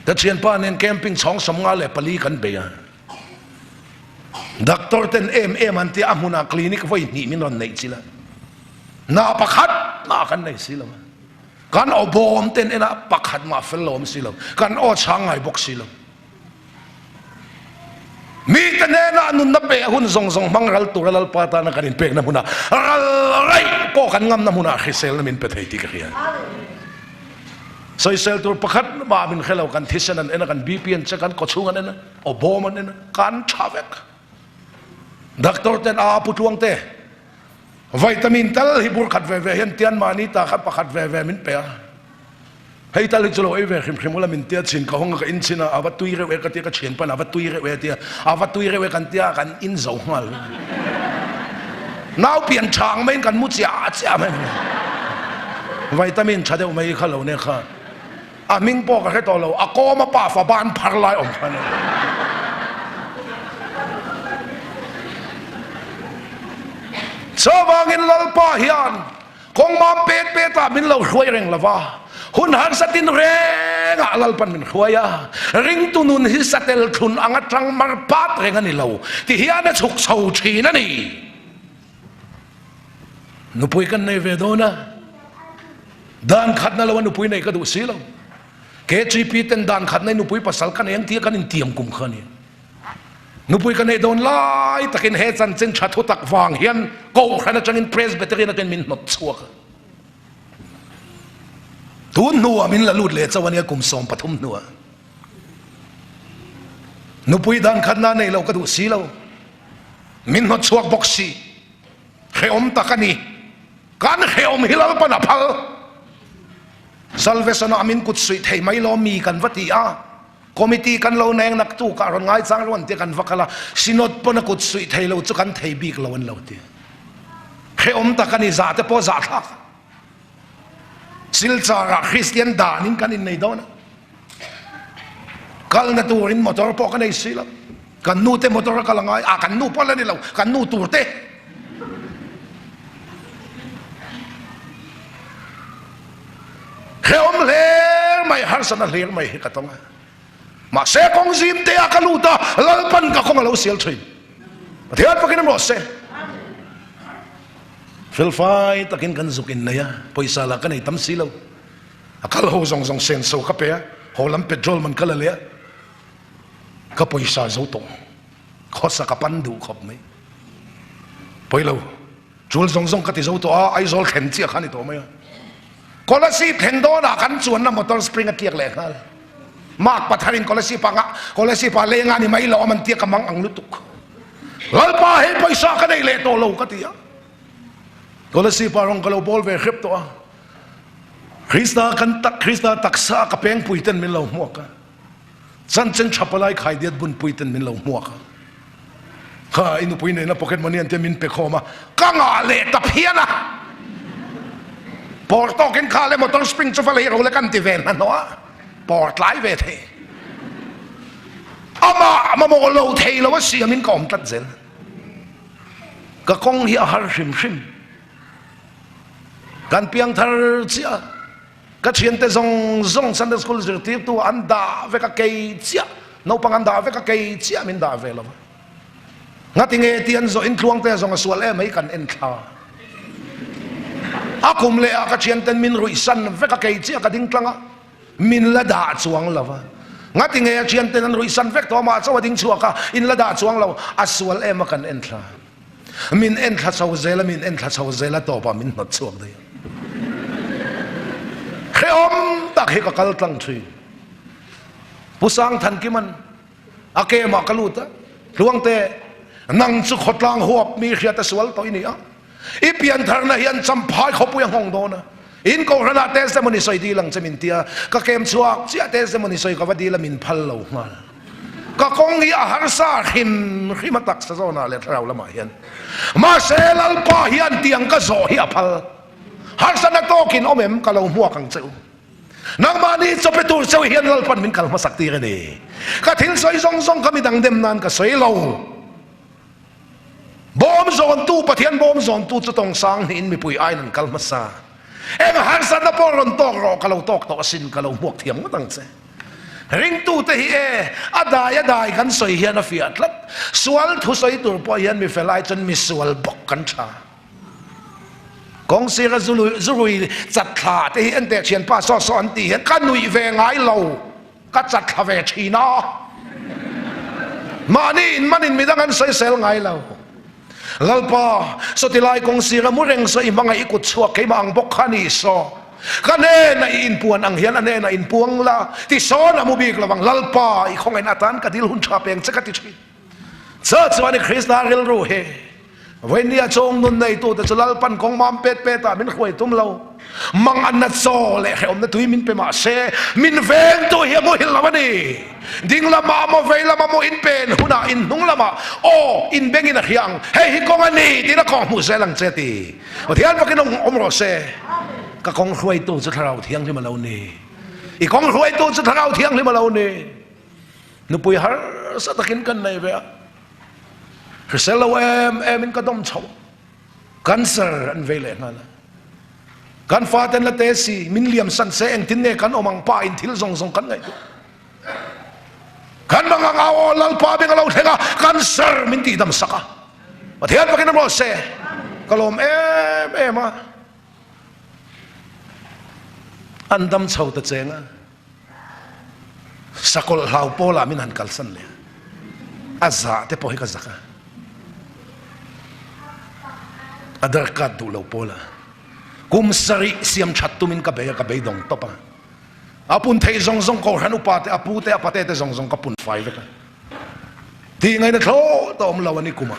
Ka thianpa nen camping chhawng 54 kan bei a. Doctor ten em em an tia a hmunah clinic vawi hnih min rawn neih chil a. Na pakhat mah kan nei si lo a. Kan aw bawm ten enah pakhat mah fel lo awm si lo. Kan aw chhang ngai bawk si lo. Mite hnenah nunna pe a hun zawng zawng hmang ral tura Lalpa tana kan inpekna hmunah ral raih pawh kan ngamna hmunah hriselna min pe thei tih ka hria. Sawisel tur pakhat mah min hre lo, kan thisen an en a, kan BP an check a, kan kawchhung an en a, aw bawm an en a, kan tha vek. Doctor ten a pu tluang te vitamin tal hi bur khat ve ve hian tian mahni ta kha pakhat ve ve min pe a. Hei tal hi chu lo ei ve hrim hrim ula min tia chhin ka hawng a ka in chhin a, a va tui reuh e ka tia ka thian pawn a va tui reuh e tia, a va tui reuh e kan tia kan in zo nghal. Nau pian tha ang maiin kan mu chiah chiah mai. Vitamin tha deuh mai kha lo nia kha. A hming pawh ka hre tawh lo, a kawm a pa fa ban phar lai awm kha a ni. Chuvangin Lalpa hian kawng mam pet pet ah min lo hruai reng lo va, hun harsa tin reng ah Lalpan min hruai a, ringtu nun hi satel thlun anga tang mar pat reng a ni lo, ti hian a chhuk chho thin a ni. Nupui kan nei ve dawn a, dan khatna lo a nupui nei ka duh si lo. KGP ten dan khatna i nupui pasal ka nei ang tia kan intiam kum kha a ni. Nupui ka nei dawn lai takin he chanchin tha thu tak vang hian Kohhran atangin Presbyterian atangin min hnawt chhuak a. Tun hnuah min la lut leh chauh a nia kum 13 hnuah. Nupui dan khatna nei lo ka duh si lo. Min hnawt chhuak bawk si. Hrehawm tak a ni. Kan hrehawm hi Lalpan a phal. Salvation-ah min kut suih thei mai lo mi kan va ti a. Committee kan lo neng naktuk ah rawn ngaichang lo an tia kan va kal a. Synod pawn a kut suih thei lo chu kan thei bik lo an lo ti. Hrehawm tak a ni. Zah te pawh zahthlak. Silchar-ah Kristian danin kan innei dawn a. Kalna turin motor pawh ka nei si lo. Kan nu te motor a kal a ngai a, kan nu pawh la ni lo, kan nu tur te. harsatna hlir mai hi ka tawng a. Mahse kawng zim te ah ka lut a, Lalpan ka kawng a lo sial thin. Pathian fakin awm rawh se. Felfai takin kan zuk innei a, pawisa lah ka nei tam si lo. A kal ho zawng zawng senso ka pe a, haw lam petrol man ka la leh a, ka pawisa zo tawh. Khawsa ka pan duh khawp mai. Pawi lo. Tul zawng zawng ka ti zo tawh a, Aizawl thlen chiah kha a ni tawh mai a. Kolasib thlen dawnah kan chuanna motor spring a tliak leh nghal. Mark Patharin Kolasib anga Kolasib ah leng a ni mai lo a man tia ka mang ang lutuk. Lalpa hei pawisa ka nei leh tawh lo ka ti a. Kolasib ah rawng ka lo bawl ve hrep tawh a. Krista kan tak Krista taksa ka pengpui ten min lo hmuak a. Chanchin tha palai khaidiat bunpui ten min lo hmuak a. Kha i nupui nena pocket money an tia min pe khawm a, ka ngah leh ta phian a. Pawr tawkin kha le motor spring chu va lei ro le kan ti ve hnahnawh a, pawr tlai ve thei. Amah mamawh lo thei lo a siamin ka awm tlat zel. Ka kawng hi a har hrim hrim. Kan piangthar chiah. Ka thiante zawng zawng Sunday School zirtirtu an dah vek a kei chiah, naupang an dah vek a kei chiah min dah ve lo va. Ngati nge ti an zawh in Tluangte zawng a sual em mai kan en thla. A kum leh ah ka thianten min ruih san vek a kei chiah ka ding tlang a, min la dah chuang lo va. Ngati nge a thianten an ruih san vek tawh amah chauh a ding chhuak a, in la dah chuang lo, a sual em a kan en thla. Min en thla chho zel a, min en thla chho zel a, tawpah min hnawt chhuak daih a. Hrehawm tak hi ka kal tlang thin. Pu Sangthankiman a kemah ka lut a, Tluangte, nang chu khawtlang huap mi hriat a sual tawh i ni a, i piantharna hian Champhai khawpui a nghawng dawn a, In kohhranah testimony sawi dil ang che min tia, ka kem chhuak chiah testimony sawi ka va dil a min phal lo nghal. Ka kawng hi a harsa hrim hrim a taksa zawnah leh thlarau lamah hian. Mahse Lalpa hian tiang ka zawh hi a phal. Harsatna tawkin awm em ka lo hmuak ang che u. Nangmahni chawpe tur cheu hian Lalpan min kal hmasak tir a ni. Ka thil sawi zawng zawng kha midang dem nan ka sawi lo. Bawm zawntu, Pathian bawm zawntu chu tawng sang hnihin mipui aiin an kal hmasa. Eng harsatna pawh rawn tawk rawh, ka lo tawk tawh asin, ka lo hmuak thiam ngawt ang che. Ringtute hi e, a dai a dai kan sawi hian a fiah tlat. Sual thu sawi tur pawh hian mi fel ai chuan mi sual bawk kan tha. Kawngsira zurui chatthla te hi enteh thianpa saw saw an tih hian ka nuih ve ngai lo. Ka chat thla ve thin a, mahni in manin midang an sawisel ngai lo. Lalpa, sawti lai kawng sira mu reng saw i hmangaih i kut chhuak keimah ang bawk kha ni saw. Ka hnenah i inpuan ang hian a hnenah inpuang la, ti sawn a mu bik lovang. Lalpa, i khawngaihna atan ka dil hun tha peng che ka ti thin. Chu chuan i Krista rilru hi Vawinia chawng nun neitute chu Lalpan kawng mam pet petah min hruai tum lo. Mang anna chaw leh hrehawmna tui min pe mah se, min vengtu hi a muhil lo a ni. Ding lamah maw vei lamah maw in pen hunah in hnung lamah aw in bengin a hria ang, hei hi kawng a ni tiin a kawng hmuh zel ang che ti. Pathian fakin awm rawh se. Ka kawng hruaitu chu Thlarau Thianghlim a lo ni. I kawng hruaitu chu Thlarau Thianghlim a lo ni. Nupui harsa takin kan nei ve a. Hrisel lo em em in ka dawm chho. Cancer an vei leh nghal a. Kan faten la te si min liam san se engtin nge kan awm ang pa in thil zawng zawng kan ngaihtuah. Kan mang ang au aw Lalpa beng a lo thleng a cancer min tihdam sak a. Pathian fakin awm rawh se. Ka lawm em em a. An dam chho ta cheng a. Sakawlh hlau pawlah min han kalsan leh a, a zah te pawh hi ka zak a, a darkat duh lo pawlah kum sarih siam that tumin ka bei a, ka beidawng tawp a, a pun theih zawng zawng Kohhran upa te, a pu te, a pate te zawng zawng ka pun fai vek a, tih ngaihna thlawt a awm lo a ni kumah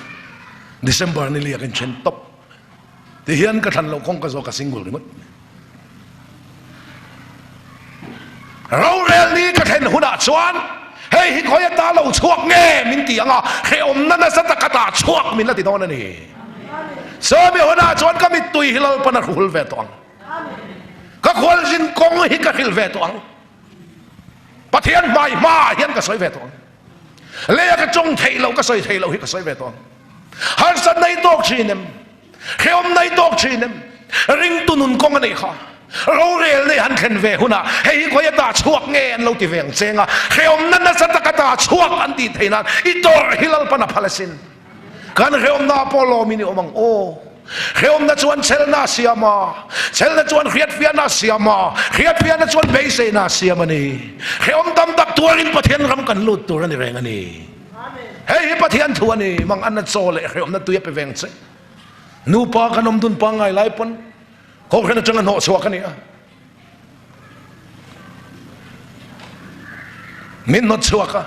December ni liak in then tawp. Ti hian ka thlan loh kawng ka zawh ka single ringawt. Rorel ni ka thlen hunah chuan hei hi khawi ata lo chhuak nge min ti ang a, hrehawmna nasa tak ata chhuak min la ti dawn a ni. Chumi hunah chuan ka mittui hi Lalpan a hruhul ve tawh ang. Ka khualzin kawng hi ka hrilh ve tawh ang. Pathian hmai hmaah hian ka sawi ve tawh ang. Leia ka tawng theih loh, ka sawi theih loh hi ka sawi ve tawh ang. Harsatna i tawk thin em? Hrehawmna i tawk thin em? Ringtu nun kawng a neih kha. Rorel nei han thlen ve hunah hei hi khawi ata chhuak nge an lo ti ve ang cheng a, hrehawmna nasa tak ata chhuak an tih theih nan i tawrh hi Lalpan a phal asin. Kan hrehawmna pawh lawmin i awm ang aw. Hrehawmna chuan chelna a siam a, chelna chuan hriatfiahna a siam a, hriatfiahna chuan beiseina a siam a ni. Hrehawm tam tak tuarin Pathian ram kan lut tur a ni reng a ni. Hei hi Pathian thu a ni, mang anna chaw leh hrehawmna tui a pe veng che. Nupa kan awm dun pangngai lai pawn Kohhran atanga hnawh chhuak a ni a. Min hnawt chhuak a.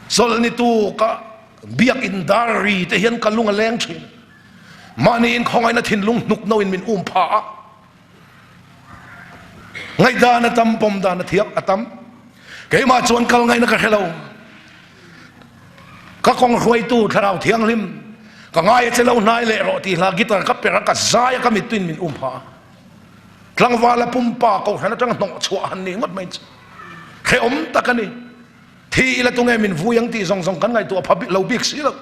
Chawlhni tuka biakin dar ri te hian ka lung a leng thin. Mahni inkhawngaihna thinlung hnuk no in min um pha a. Ngaihdan a tam, pawm dan a thiam a tam. Keimah chuan kal ngaihna ka hre lo. Ka kawng hruaitu Thlarau Thianghlim, ka ngai a che lo hnai leh rawh tih hla guitar ka per a, ka zai a, ka mittuin min um pha a. Tlangvala pumpa kohhran atanga hnawh chhuah han nih ngawt mai chu hrehawm tak a ni. Thi ila tunge min vui ang tih zawng zawng kan ngaihtuah pha lo bik si lo.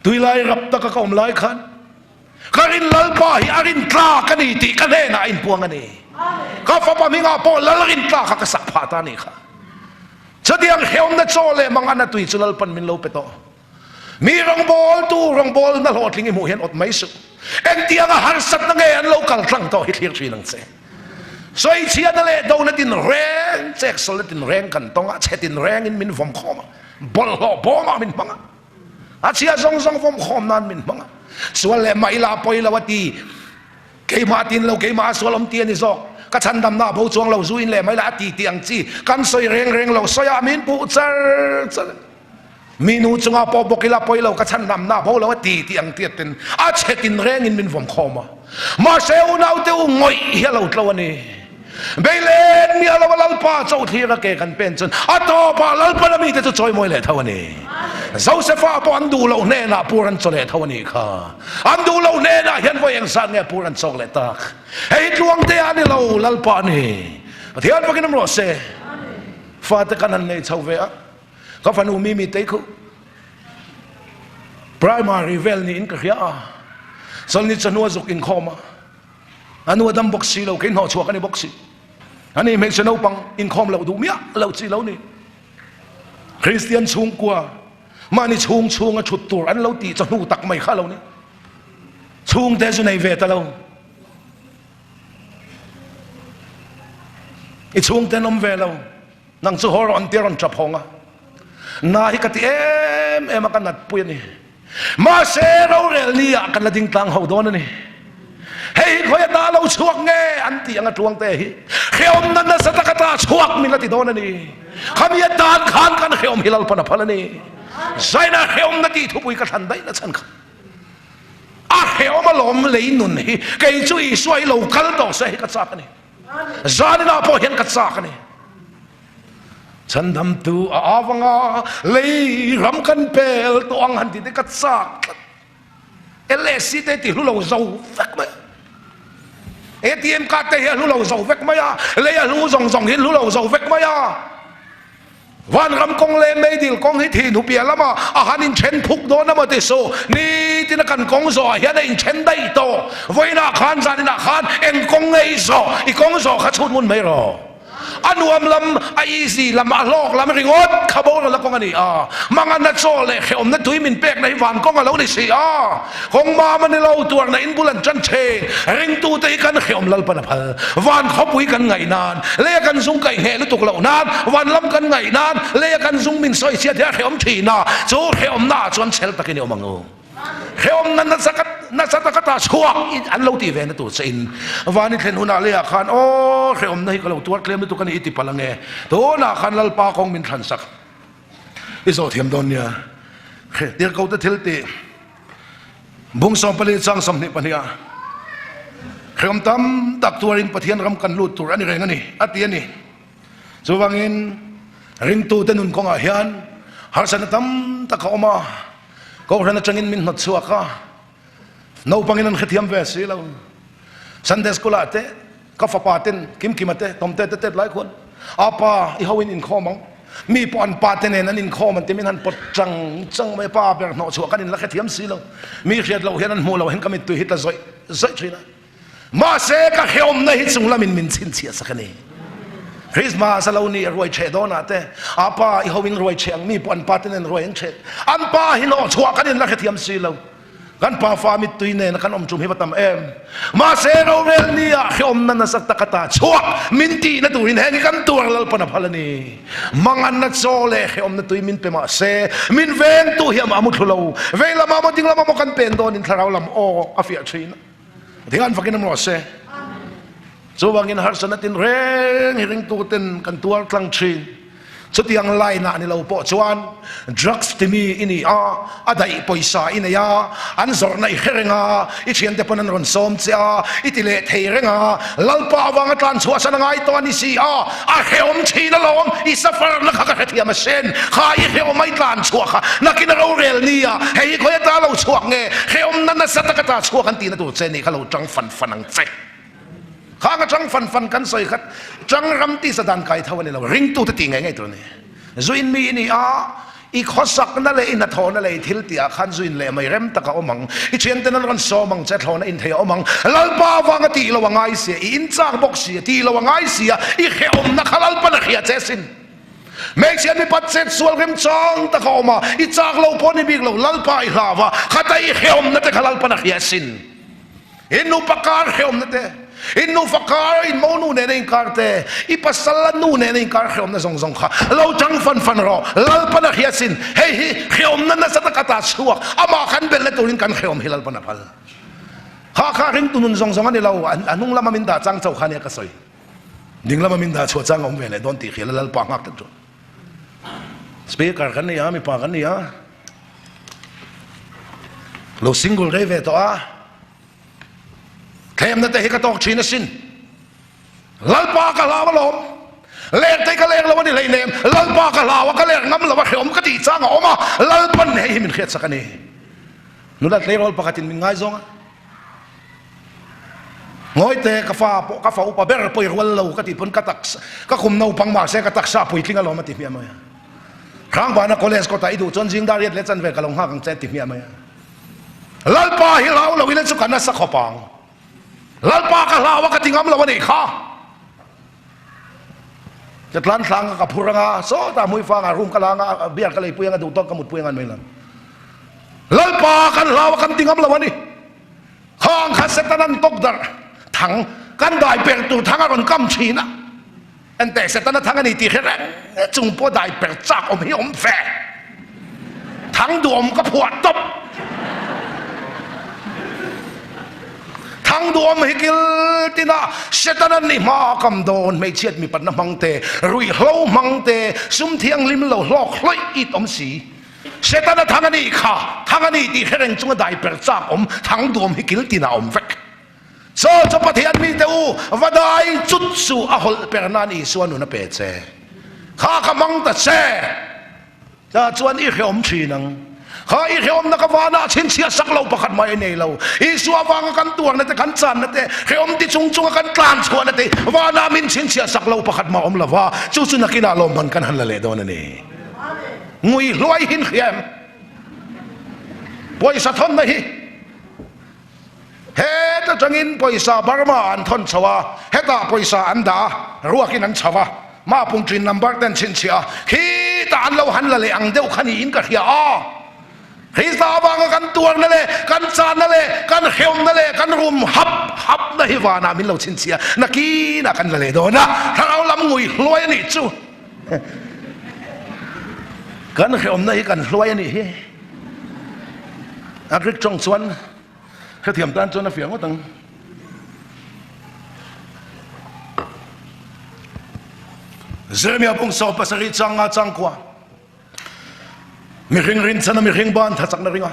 Tuilai rap taka ka awm lai khan ka rin Lalpa hi a rin tlak a ni tih ka hnenah a inpuang a ni. Ka fapa hmingah pawh Lal rin tlak kha ka sak phah ta a nih kha. Chutiang hrehawmna chaw leh mangan a tui chu Lalpan min lo pe tawh. Mi rawngbawltu rawngbawlna hlawhtling i hmuh hian awt mai suh. Engtianga harsatna nge an lo kal tlang tawh hi thlir thin ang che. Sawichhiatna leh dona tinreng, cheksawlna tinreng kan tawng a, chhe tinrengin min vawm khawm a, bawlhhlawh bawmah min hmang a, a chhia zawng zawng vawm khawm nan min hmang a. Sual leh mah ila pawi lo a ti. Keimah tin lo, keimah a sual awm ti a ni zawk. Ka chhandamna a bo chuang lo, zu in leh mai la a ti tih ang chi kan sawi reng reng lo, sawiah min puh char char. Mi nu chungah pawh bawk ila pawi lo, ka chhandamna a bo lo a ti tih ang tiat ten a chhe tin rengin min vawm khawm a. Mahse unaute u ngawih hi a lo tlo a ni. Beilen mi a lo a Lalpa cho thlir a ke kan pen chuan a tawpah Lalpan a mite chu chawimawi leh tho a ni. Josefa pawh an duh loh hnenah pur an chaw leh tho a nih kha. An duh loh hnenah hian vawi engzat nge pur an chawk leh tak. Hei hi tluangte a ni lo, Lalpa a ni. Pathian fakin awm rawh se. Fate kan han nei chho ve a. Ka fanu Mimi tei khu primary vel niin ka hria a, chawlhni chawhnu a zuk inkhawm a, a nu a dam bawk si lo, kei hnawh chhuak a ni bawk si. Ani hmeichhe naupang inkhawm loh duh miah lo chi lo ni. Kristian chhungkua mahni chhung chhunga thut tur an lo tih chawhnu tak mai kha lo ni. Chhungte chu nei ve ta lo. I chhungte an awm ve lo. Nang chu haw rawh an tia rawn tap hawng a, na hi ka ti em em a ka nat pui a ni. Mahse rorel ni ah kan la ding tlang ho dawn a ni. Hei hi khawi ata lo chhuak nge an tih anga tluang te hi hrehawmna nasa tak ata chhuak min la ti dawn a ni. Khami atan khan kan hrehawm hi Lalpan a phal a ni. Zaina hrehawmna tih thupui ka thlan daih na chhan kha. A hrehawm alawm lei nun hi kei chu Isua hi lo kal tawh se hi ka chak a ni. Zaninah pawh hian ka chak a ni. Chhandamtu a avanga lei ram kan pel tawh ang han tih te ka chak tlat. LSC te ti hlu lo zo vek mai. ATM card te hi a hlu lo zo vek mai a, lei a hlu zawng zawng hi hlu lo zo vek mai a. Vanram kawng leh meidil kawng hi thih hnu piah lamah a han inthen phuk dawn emaw ti suh. Nitin a kan kawng zawhah hian a inthen daih tawh. Vawiinah khan zaninah khan eng kawng nge i zawh? I kawng zawh kha chhut ngun mai rawh. A nuam lam, a easy lam, a hlawk lam ringawt kha boral a kawng a ni a. Mangan a chaw leh hrehawmna tui min pekna hi van kawng a lo ni si a. Kawng mam a ni lo, tuarna in bul an tan thin. Ringtute hi kan hrehawm Lalpan a phal. Van khawpui kan ngaih nan, leia kan zung kaih ngheh lutuk loh nan, van lam kan ngaih nan, leia kan zung min sawi chhiat hi a hrehawm thin a, chu hrehawmna ah chuan chhel takin i awm ang u. Hrehawmna nasa ka nasa taka ta chhuak i an lo tih ve na tur che in van i thlen hunah leiah khan aw hrehawmna hi ka lo tuar tlem lutuk a ni i ti palh ange. Tunah khan Lalpa kawng min thlan sak. I zawh thiam dawn nia. Tirhkohte thil tih bung 14 chang 22 ah hrehawm tam tak tuarin Pathian ram kan lut tur a ni reng a ni a ti a ni. Chuvangin ringtute nun kawngah hian harsatna tam tak a awm a, Kohhran atangin min hnawt chhuak a, naupangin an hrethiam ve si lo. Sunday school ah te Ka fapa ten Kimkima te Tomte te tet lai khuan a pa i ho in inkhawm ang, mi pawh an pa te nen an inkhawm an ti min han pawt chang chang mai, pa ber hnawh chhuah kan in la hrethiam si lo, mi hriat loh hian an hmuh loh hian ka mittui hi tla zawih zawih thin a. Mahse ka hrehawmna hi chung lamin min chhinchhiah sak a ni. Christmas a lo ni a ruai cheh dawnah te a pa i ho in ruai cheh ang mi pawh an pa te nen ruai an cheh. An pa hi hnawh chhuah kan in la hrethiam si lo. Kan pa fa mittui nena kan awm tum hi va tam em. Mahse rorel ni ah hrehawmna nasa tak ata chhuak min tihna turin heng hi kan tuar Lalpan a phal a ni. Manganna chaw leh hrehawmna tui min pe mahse min vengtu hi amah a mu thlu lo. Vei lamah maw ding lamah maw kan pen dawnin thlarau lam aw a fiah thin a. Ding an fakin awm rawh se. Chuvangin harsatna tinreng hi ringtuten kan tuar tlang thin. Chutiang line ah ni lo pawh chuan drugs timi i ni a, a daih pawisa i nei a, an zawrhna i hre reng a, i thiante pawn an rawn sawm che a, i ti leh thei reng a, Lalpa avanga tlan chhuahsan a ngai tawh a ni si a, a hrehawm thin alawm, i suffer na kha ka hrethiam asin, kha i hrehawm a i tlan chhuah kha nakin a rorel ni a, hei hi khawi ata lo chhuak nge, hrehawmna nasa taka ta chhuak an tihna tur che ni kha lo tang fan fan ang che. Khang atang fan fan kan sawi khat tang ram tisa dan kai tho a ni lo, ringtute tih ngei ngei tur a ni. Zuin mi i ni a, i khawsakna leh i hnathawhna leh i thil tihah khan zuin leh mai rem tak a awm ang, i thianten an rawn sawm ang che, thlawhna inthei a awm ang, Lalpa avanga tih lo a ngai sia, i inchak bawk sia, tih lo a ngai sia, i hrehawmna kha Lalpan a hria che sin. Hmeichhia mipat chet sual remchang tak a awm a, i chak lo pawh ni bik lo, Lalpa i hlau a, khata i hrehawmna te kha Lalpan a hria sin. In nupa kar hrehawmna te, in nufa kar, in monu nena inkar te, i pasal a nu nena inkar hrehawmna zawng zawng kha lo chang fan fan rawh. Lalpan a hria sin. Hei hi hrehawmna nasa taka ta chhuak, amah kan belhna turin kan hrehawm hi Lalpan a phal. Kha kha ringtu nun zawng zawng a ni lo, a hnung lama min dah chang chauh kha nia ka sawi. Ding lama min dah chhuah chang a awm ve leh dawn tih hriala Lalpa nghak tlat chu. Speaker kan ni a, mipa kan ni a. Lo single rei ve tawh a, thlemna te hi ka tawk thin asin. Lalpa ka hlau alawm, ler te ka ler lo a ni hleinem, Lalpa ka hlau a, ka ler ngam lo a, hrehawm ka tih chang a awm a, Lalpan hei hi min hriatsak a ni. Nula tleirawl pakhatin min ngaizawng a. Ngawite ka fa pawh ka fa upa ber pawi rual lo ka tih pawn ka taksa ka kum naupang mahse ka taksa puitling alawm a ti hmiah mai a. Hrangbana college kawtah i duh chuan zing dar riat leh chanve ka lo nghak ang che a ti hmiah mai a. Lalpa hi hlau lo ila chu ka nasa khawp ang. Lalpa ka hlau a ka ti ngam lo a nih kha. Ka tlan thlang a ka phur anga sawtah hmuifangah room ka la anga beer ka leipui anga duhtawk ka mutpui anga an mai lo. Lalpa kan hlau a kan ti ngam lo a ni. Khang kha Satan an tawk darh thang kan dai per tur thang a rawn kam thin a. Enteh Setana thang a ni tih hre reng chung pawh dai per chak awm hi awm ve. Thang duhawm ka phuah tawp. Thang duhawm hi kil tina Setana ni hma kam dawn hmeichhiat mipatna hmang te, ruihhlo hmang te, sum thianghlim lo hlawk hlawih it awm si. Setana thang a nih kha, thang a ni tih hre reng chunga dai per chak awm thang duhawm hi kil tina awm vek. Chaw chu Pathian mite u, va dai chut suh, a hawlh per nan Isua nun a pe che. Kha ka hmang ta che. Tah chuan i hrehawm thin ang. Kha i hrehawmna ka vanah chhinchhiah sak lo pakhat mah i nei lo. Isua avanga kan tuarna te, kan channa te, hrehawm ti chung chunga kan tlan chhuahna te, vanah min chhinchhiah sak lo pakhat mah awm lo va, chu chu nakinah lawmman kan han la leh dawn a ni. Ngui hluai hin hriam. Pawisa thawnna hi. Het atangin pawisa Burma an thawn chho a, hetah pawisa an dah a, ruakin an chho a, Mapung ṭin number ten chhinchhiah a, khitah an lo han la leh ang deuh kha niin ka hria a. Krista avanga kan tuarna leh kan channa leh kan hrehawmna leh kan rum hap hapna hi vanah min lo chhinchhiah a, nakinah kan la leh dawn a, thlarau lam ngui hluai a nih chu. Kan hrehawmna hi kan hluai a nih hi. A Greek tawng chuan hrethiam tan chuan a fiah ngawt ang. Jeremia pung saw pasarih chang nga chang kua. Mihring rin chana mihring ban tha chakna ringa.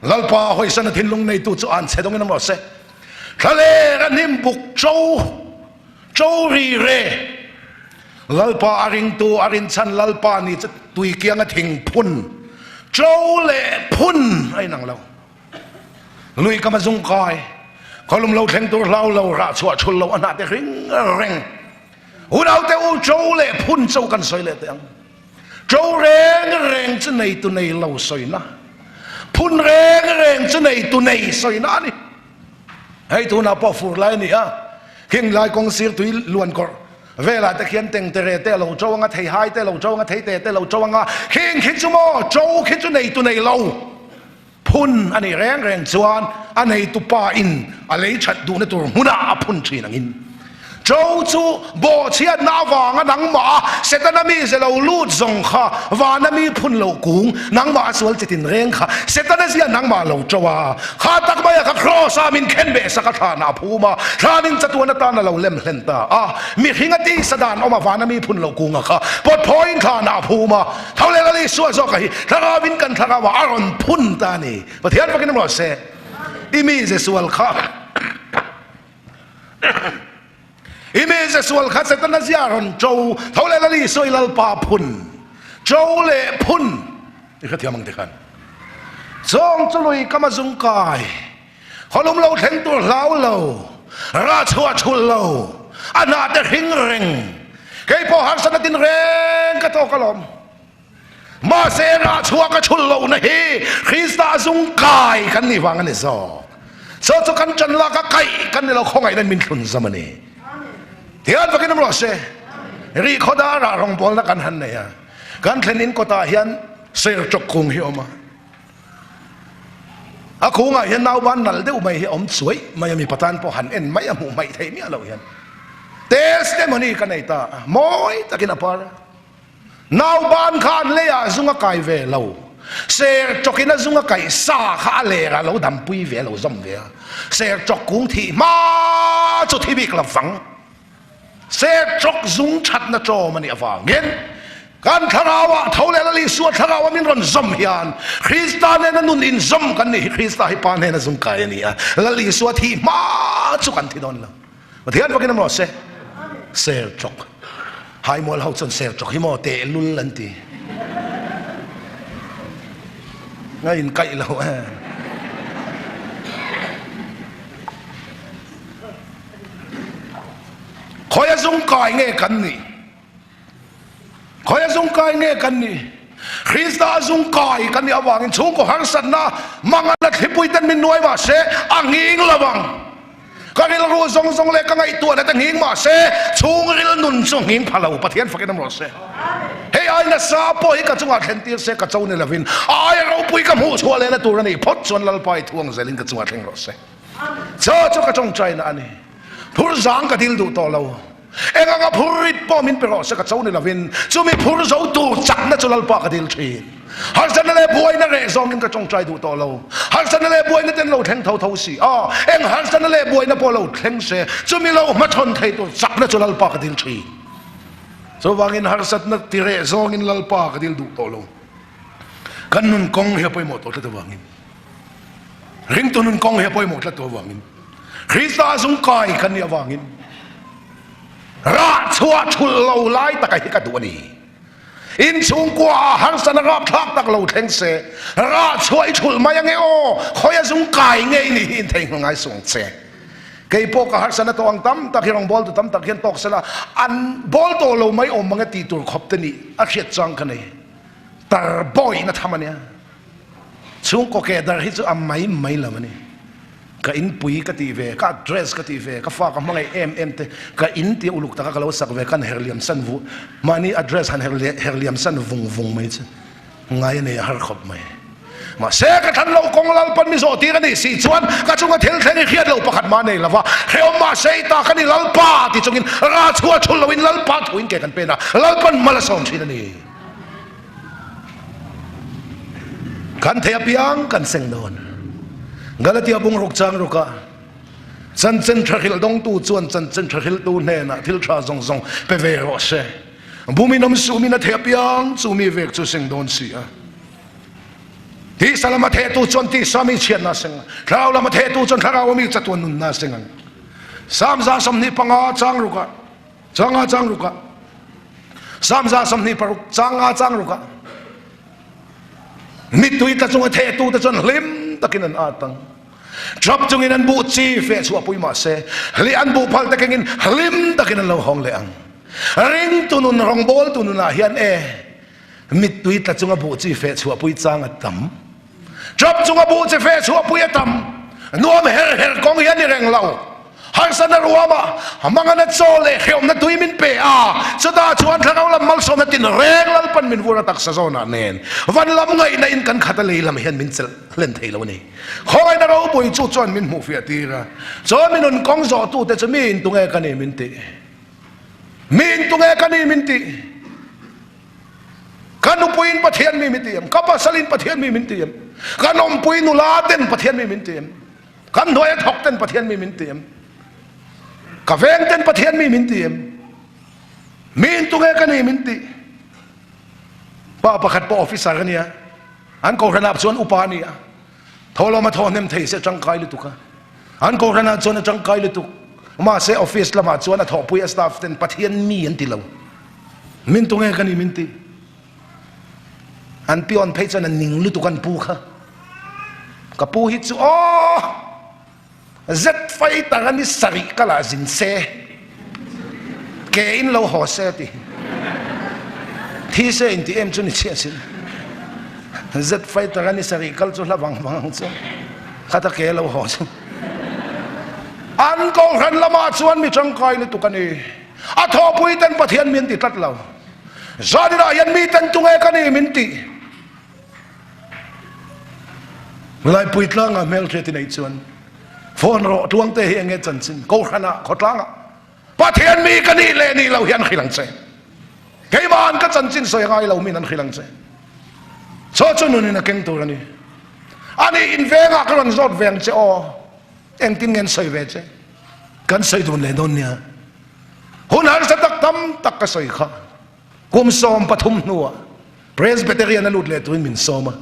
Lalpa hawisana thinlung neitu chu an che dawngin awm rawh se. Thlaler a hnim buk cho Cho ri re. Lalpa a ringtu a rinchhan Lalpa ni chu tui kianga thing phun cho leh phun a inang lo. Lui kam a zung kai, khawlum lo thleng tur hlau lo, rah chhuah thul lo a hnah te ring reng. Unaute u cho leh phun cho kan sawi leh teh ang. Cho reng reng chu neitu nei lo sawina, phun reng reng chu neitu nei sawina a ni. Hei tunah pawh fur lai a ni a, khing lai kawng sir tui luan kawrh velah te khian tengtere te a lo to anga, theihai te a lo to anga, theite te a lo to anga, khing khi chu maw to khi chu neitu nei lo. Phun a nih reng reng chuan a neitu pa in a lei that duhna tur hmunah a phun thin angin Cho chu bawhchhiatna avanga nangmah a Setana mi ze lo lut zawng kha vana mi phun loh kung nangmah a sual chitin reng kha Setana zia nangmah lo to a kha tak maia kha Kraws a min khen beh sak a thlanah a phum a thlanin chatuan atan a lo lem hlen ta a mihring a tisa dan awm a vana mi phun loh kunga kha pawt phawiin thlanah a phum a Tho leh Lal Isua zawk a hi thlarauin kan thlarau ah a rawn phun ta a ni. Pathian fakin rawh se. I mi ze sual kha I mi ze sual kha Setana zia rawn to. Tho leh Lal Isua i Lalpa phun to leh phun i hrethiam ang tikhan. Zawng chu lui kam a zung kai. Khawlum lo thleng tur hlau lo, rah chhuah thulh lo, a hnah te hring reng. Kei pawh harsatna tin reng ka tawk alawm. Mahse rah chhuah ka thulh lohna hi Krista zung kai kan nih vang a ni zawk. Chaw chu kan ṭan lak a kaih kan ni lo, khawngaihna in min thlun zam a ni. Tihian vakin awm rawh se, rih khawdar ah rawngbawlna kan han nei a, kan thlen in kawtah hian serchawk kung hi a awm a. A kungah hian nauban nal deuh mai hi a awm chuai mai a, mipa tan pawh han en mai a hmuh hmaih theih miah loh hian testimony ka nei ta a, mawi takin a par a. Nauban kha an leiah zung a kai ve lo, ser chawkin a zung a kaih sa kha a lerah lo dampui ve a lo zawm ve a, ser chawk kung thih hma chu thi bik lo vang. Serchawk zung thatna tlawm a nih avangin kan thlarauah tho leh Lal Isua thlaraua min rawn zawm hian Krista nena nun inzawm kan nih hi Krista hi Pa hnena zung kai a ni a, Lal Isua thih hma chu kan thi dawn lo. Pathian fakin awm rawh se. Serchawk Haimual ho chuan serchawk hi maw tehlul an ti. Nga inkaih lo e. Khawi a zung kai nge kan nih? Khawi a zung kai nge kan nih? Krista a zung kai kan nih avangin chhungkaw harsatna mangana thlipui ten min nuai mah se a nghing lo ang. Ka rilru zawng zawng leh ka ngaihtuahna te nghing mah se chhungril nun chu nghing pha lo. Pathian fakin awm rawh se. Hei ai nasa pawh hi ka chungah thlen tir se ka cho ni lovin a aia ropui ka hmuh chhuah lehna tur a nih phawt chuan Lalpa i thuang zelin ka chungah thleng rawh se. Chaw chu ka tawngtaina a ni. Phur zang ka dil duh tawh lo. Eng anga phur rit pawh min pe rawh se ka cho ni lovin chumi phur zo tur chakna chu Lalpa ka dil thin. Harsatna leh buaina reh zawngin ka tawngtai duh tawh lo. Harsatna leh buaina ten lo thleng tho tho si a, eng harsatna leh buaina pawh lo thleng se chumi lo hmachhawn thei tur chakna chu Lalpa ka dil thin. Chuvangin harsatna ti reh zawngin Lalpa ka dil duh tawh lo. Kan nun kawng hi a pawimawh tawh tlat avangin. Ringtu nun kawng hi a pawimawh tlat tawh avangin Krista zung kai kan nih avangin rah chhuah thulh lo lai taka hi ka duh a ni. Inchhungkua ah harsana rapthlak tak lo thleng se rah chhuah i thulh mai ange aw, khawi a zung kai nge i nih hi intheihnghilh ngai suh ang che. Kei pawh ka harsana tawh ang tam tak hi rawngbawltu tam tak hian tawk sela an bawl tawh lo mai awm ang e tih tur khawp te nih a hriat chang ka nei. Tar bawihna tham a nia. Chhungkaw ke dar hi chu a mai mai lo a ni. Ka inpui ka tih ve, ka address ka tih ve, ka fa ka hmangaih em em te, ka in tia uluk taka ka lo sak ve, kan her liam san vu, mahni address han her her liam san vung vung mai chu ngai a nei a har khawp mai. Mahse ka thlan loh kawng Lalpan mi zawh tir a nih si chuan ka chunga thil thleng i hriat loh pakhat mah nei lova, hrehawm mahse i ta ka ni Lalpa ti chungin rah chhuah thul loin Lalpa thuin ke kan pen a, Lalpan mal a sawm thin a ni. Kan thei apiang kan seng dawn. Galatia bung ruk chang ruka chanchin tha hrilh dawngtu chuan chanchin tha hrilhtu hnenah thil tha zawng zawng pe ve rawh se. Bumin awm sumin a thei apiang chu mi vek chu seng dawn si a. Tisa lama thehtu chuan tisa mi chhiatna a seng a, thlarau lama thehtu chuan thlarau mi chatuan nunna a seng ang. Sam 25 chang rukah Changa chang ruka Samza 26 changa chang ruka mittui tla chunga thehtu te chuan hlim takin an at ang. Trap chungin an buh chi feh chhuah pui mah se hli an buh phal te kengin hlim takin an lo hawng leh ang. Ringtu nun rawngbawltu nunah hian e mittui tla chunga buh chi feh chhuah pui chang a tam. Trap chunga buh chi feh chhuah pui a tam. Nuam her her kawng hi a ni reng lo. Harsatna ruama mangana chaw leh hrehawmna tui min pe a, chutah chuan thlarau lam malsawmna tin reng Lalpan min vur a taksa zawnah nen van lam ngaihna in kan khat a lei lam hian min chelh hlen thei lo a ni. Khawngaihna ropui chu chuan min hmuh fiah tir a, chuan mi nun kawng zawh tute chu mi in tunge ka ni min tih? Mi in tunge ka ni min tih? Ka nupuiin Pathian mi min ti em? Ka pasalin Pathian mi min ti em? Kan awmpui nula ten Pathian mi min ti em? Kan hnuaia thawk ten Pathian mi min ti em? Ka veng ten Pathian mi min ti em? Mi in tunge ka ni min ti? Pa pakhat pawh officer a nia, an kohhranah chuan upa a ni a, Thawhlawm a thaw hnem thei se tangkai lutuk a, an kohhranah chuan a tangkai lutuk, mahse office lamah chuan a thawhpui a staff ten Pathian mi an ti lo. Min tunge ka ni min ti. An pion phei chuan an ning lutuk an pu kha. Ka pu hi chu aw! Zet fighter a ni sarih ka lah zin se, ke in lo haw se ti. Thi se in ti em chu ni chiah sin. Zet fighter a ni sarih kal chu hla vang vang ang chu. Khata ke lo haw chu. An kohhran lamah chuan mi tangkai lutuk a ni. A thawhpui ten Pathian min ti tlat lo. Zaninah hian mi ten tunge ka ni min ti. Laipui tlangah hmelhriat i neih chuan phone rawh tluangte hi enge chanchin kohhranah khawtlangah Pathian mi ka nih leh nih lo hi an hrilh ang che. Keimahan ka chanchin sawi a ngai lo min an hrilh ang che. Chaw chu nunin a keng tur a ni. Ani in vengah ka rawn zawt ve ang che aw. Engtin nge an sawi ve che? Kan sawi dun leh dawn nia. Hun harsa tak tam tak ka sawi kha. Kum 13 hnuah Presbyterian a lut leh turin min sawm a.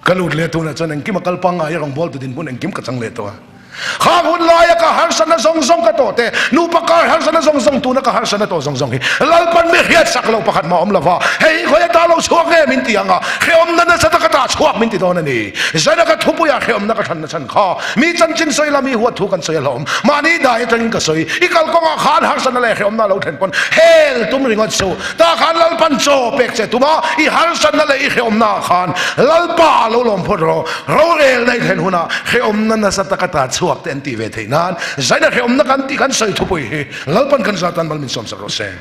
Ka lut leh tunah chuan engkim a kal pangngai a rawngbawltu dinhmun engkim ka chang leh tawh a. Khang hun laia ka harsatna zawng zawng ka tawh te, nupa kar harsatna zawng zawng tuna ka harsatna tawh zawng zawng hi Lalpan mi hriatsak lo pakhat mah awm lova, hei hi khawi ata lo chhuak nge min ti ang a, hrehawmna nasa taka tah chhuak min ti dawn a ni. Zaina ka thupuia hrehawmna ka thlanna chhan kha mi chanchin sawi la mi huat thu kan sawi a hlawm. Mahni dai atangin ka sawi, i kalkawngah khan harsatna leh hrehawmna lo thlen pawn hel tum ringawt suh. Tah khan Lalpan chaw pek che tum a, i harsatna leh i hrehawmna ah khan Lalpa a lo lawm phawt rawh. Rorelna i thlen hunah hrehawmna nasa taka ta chhuak te an tih ve theih nan Zaina hrehawmna kan tih kan sawi thupui hi Lalpan kan zatan mal min sawmsak rawh se.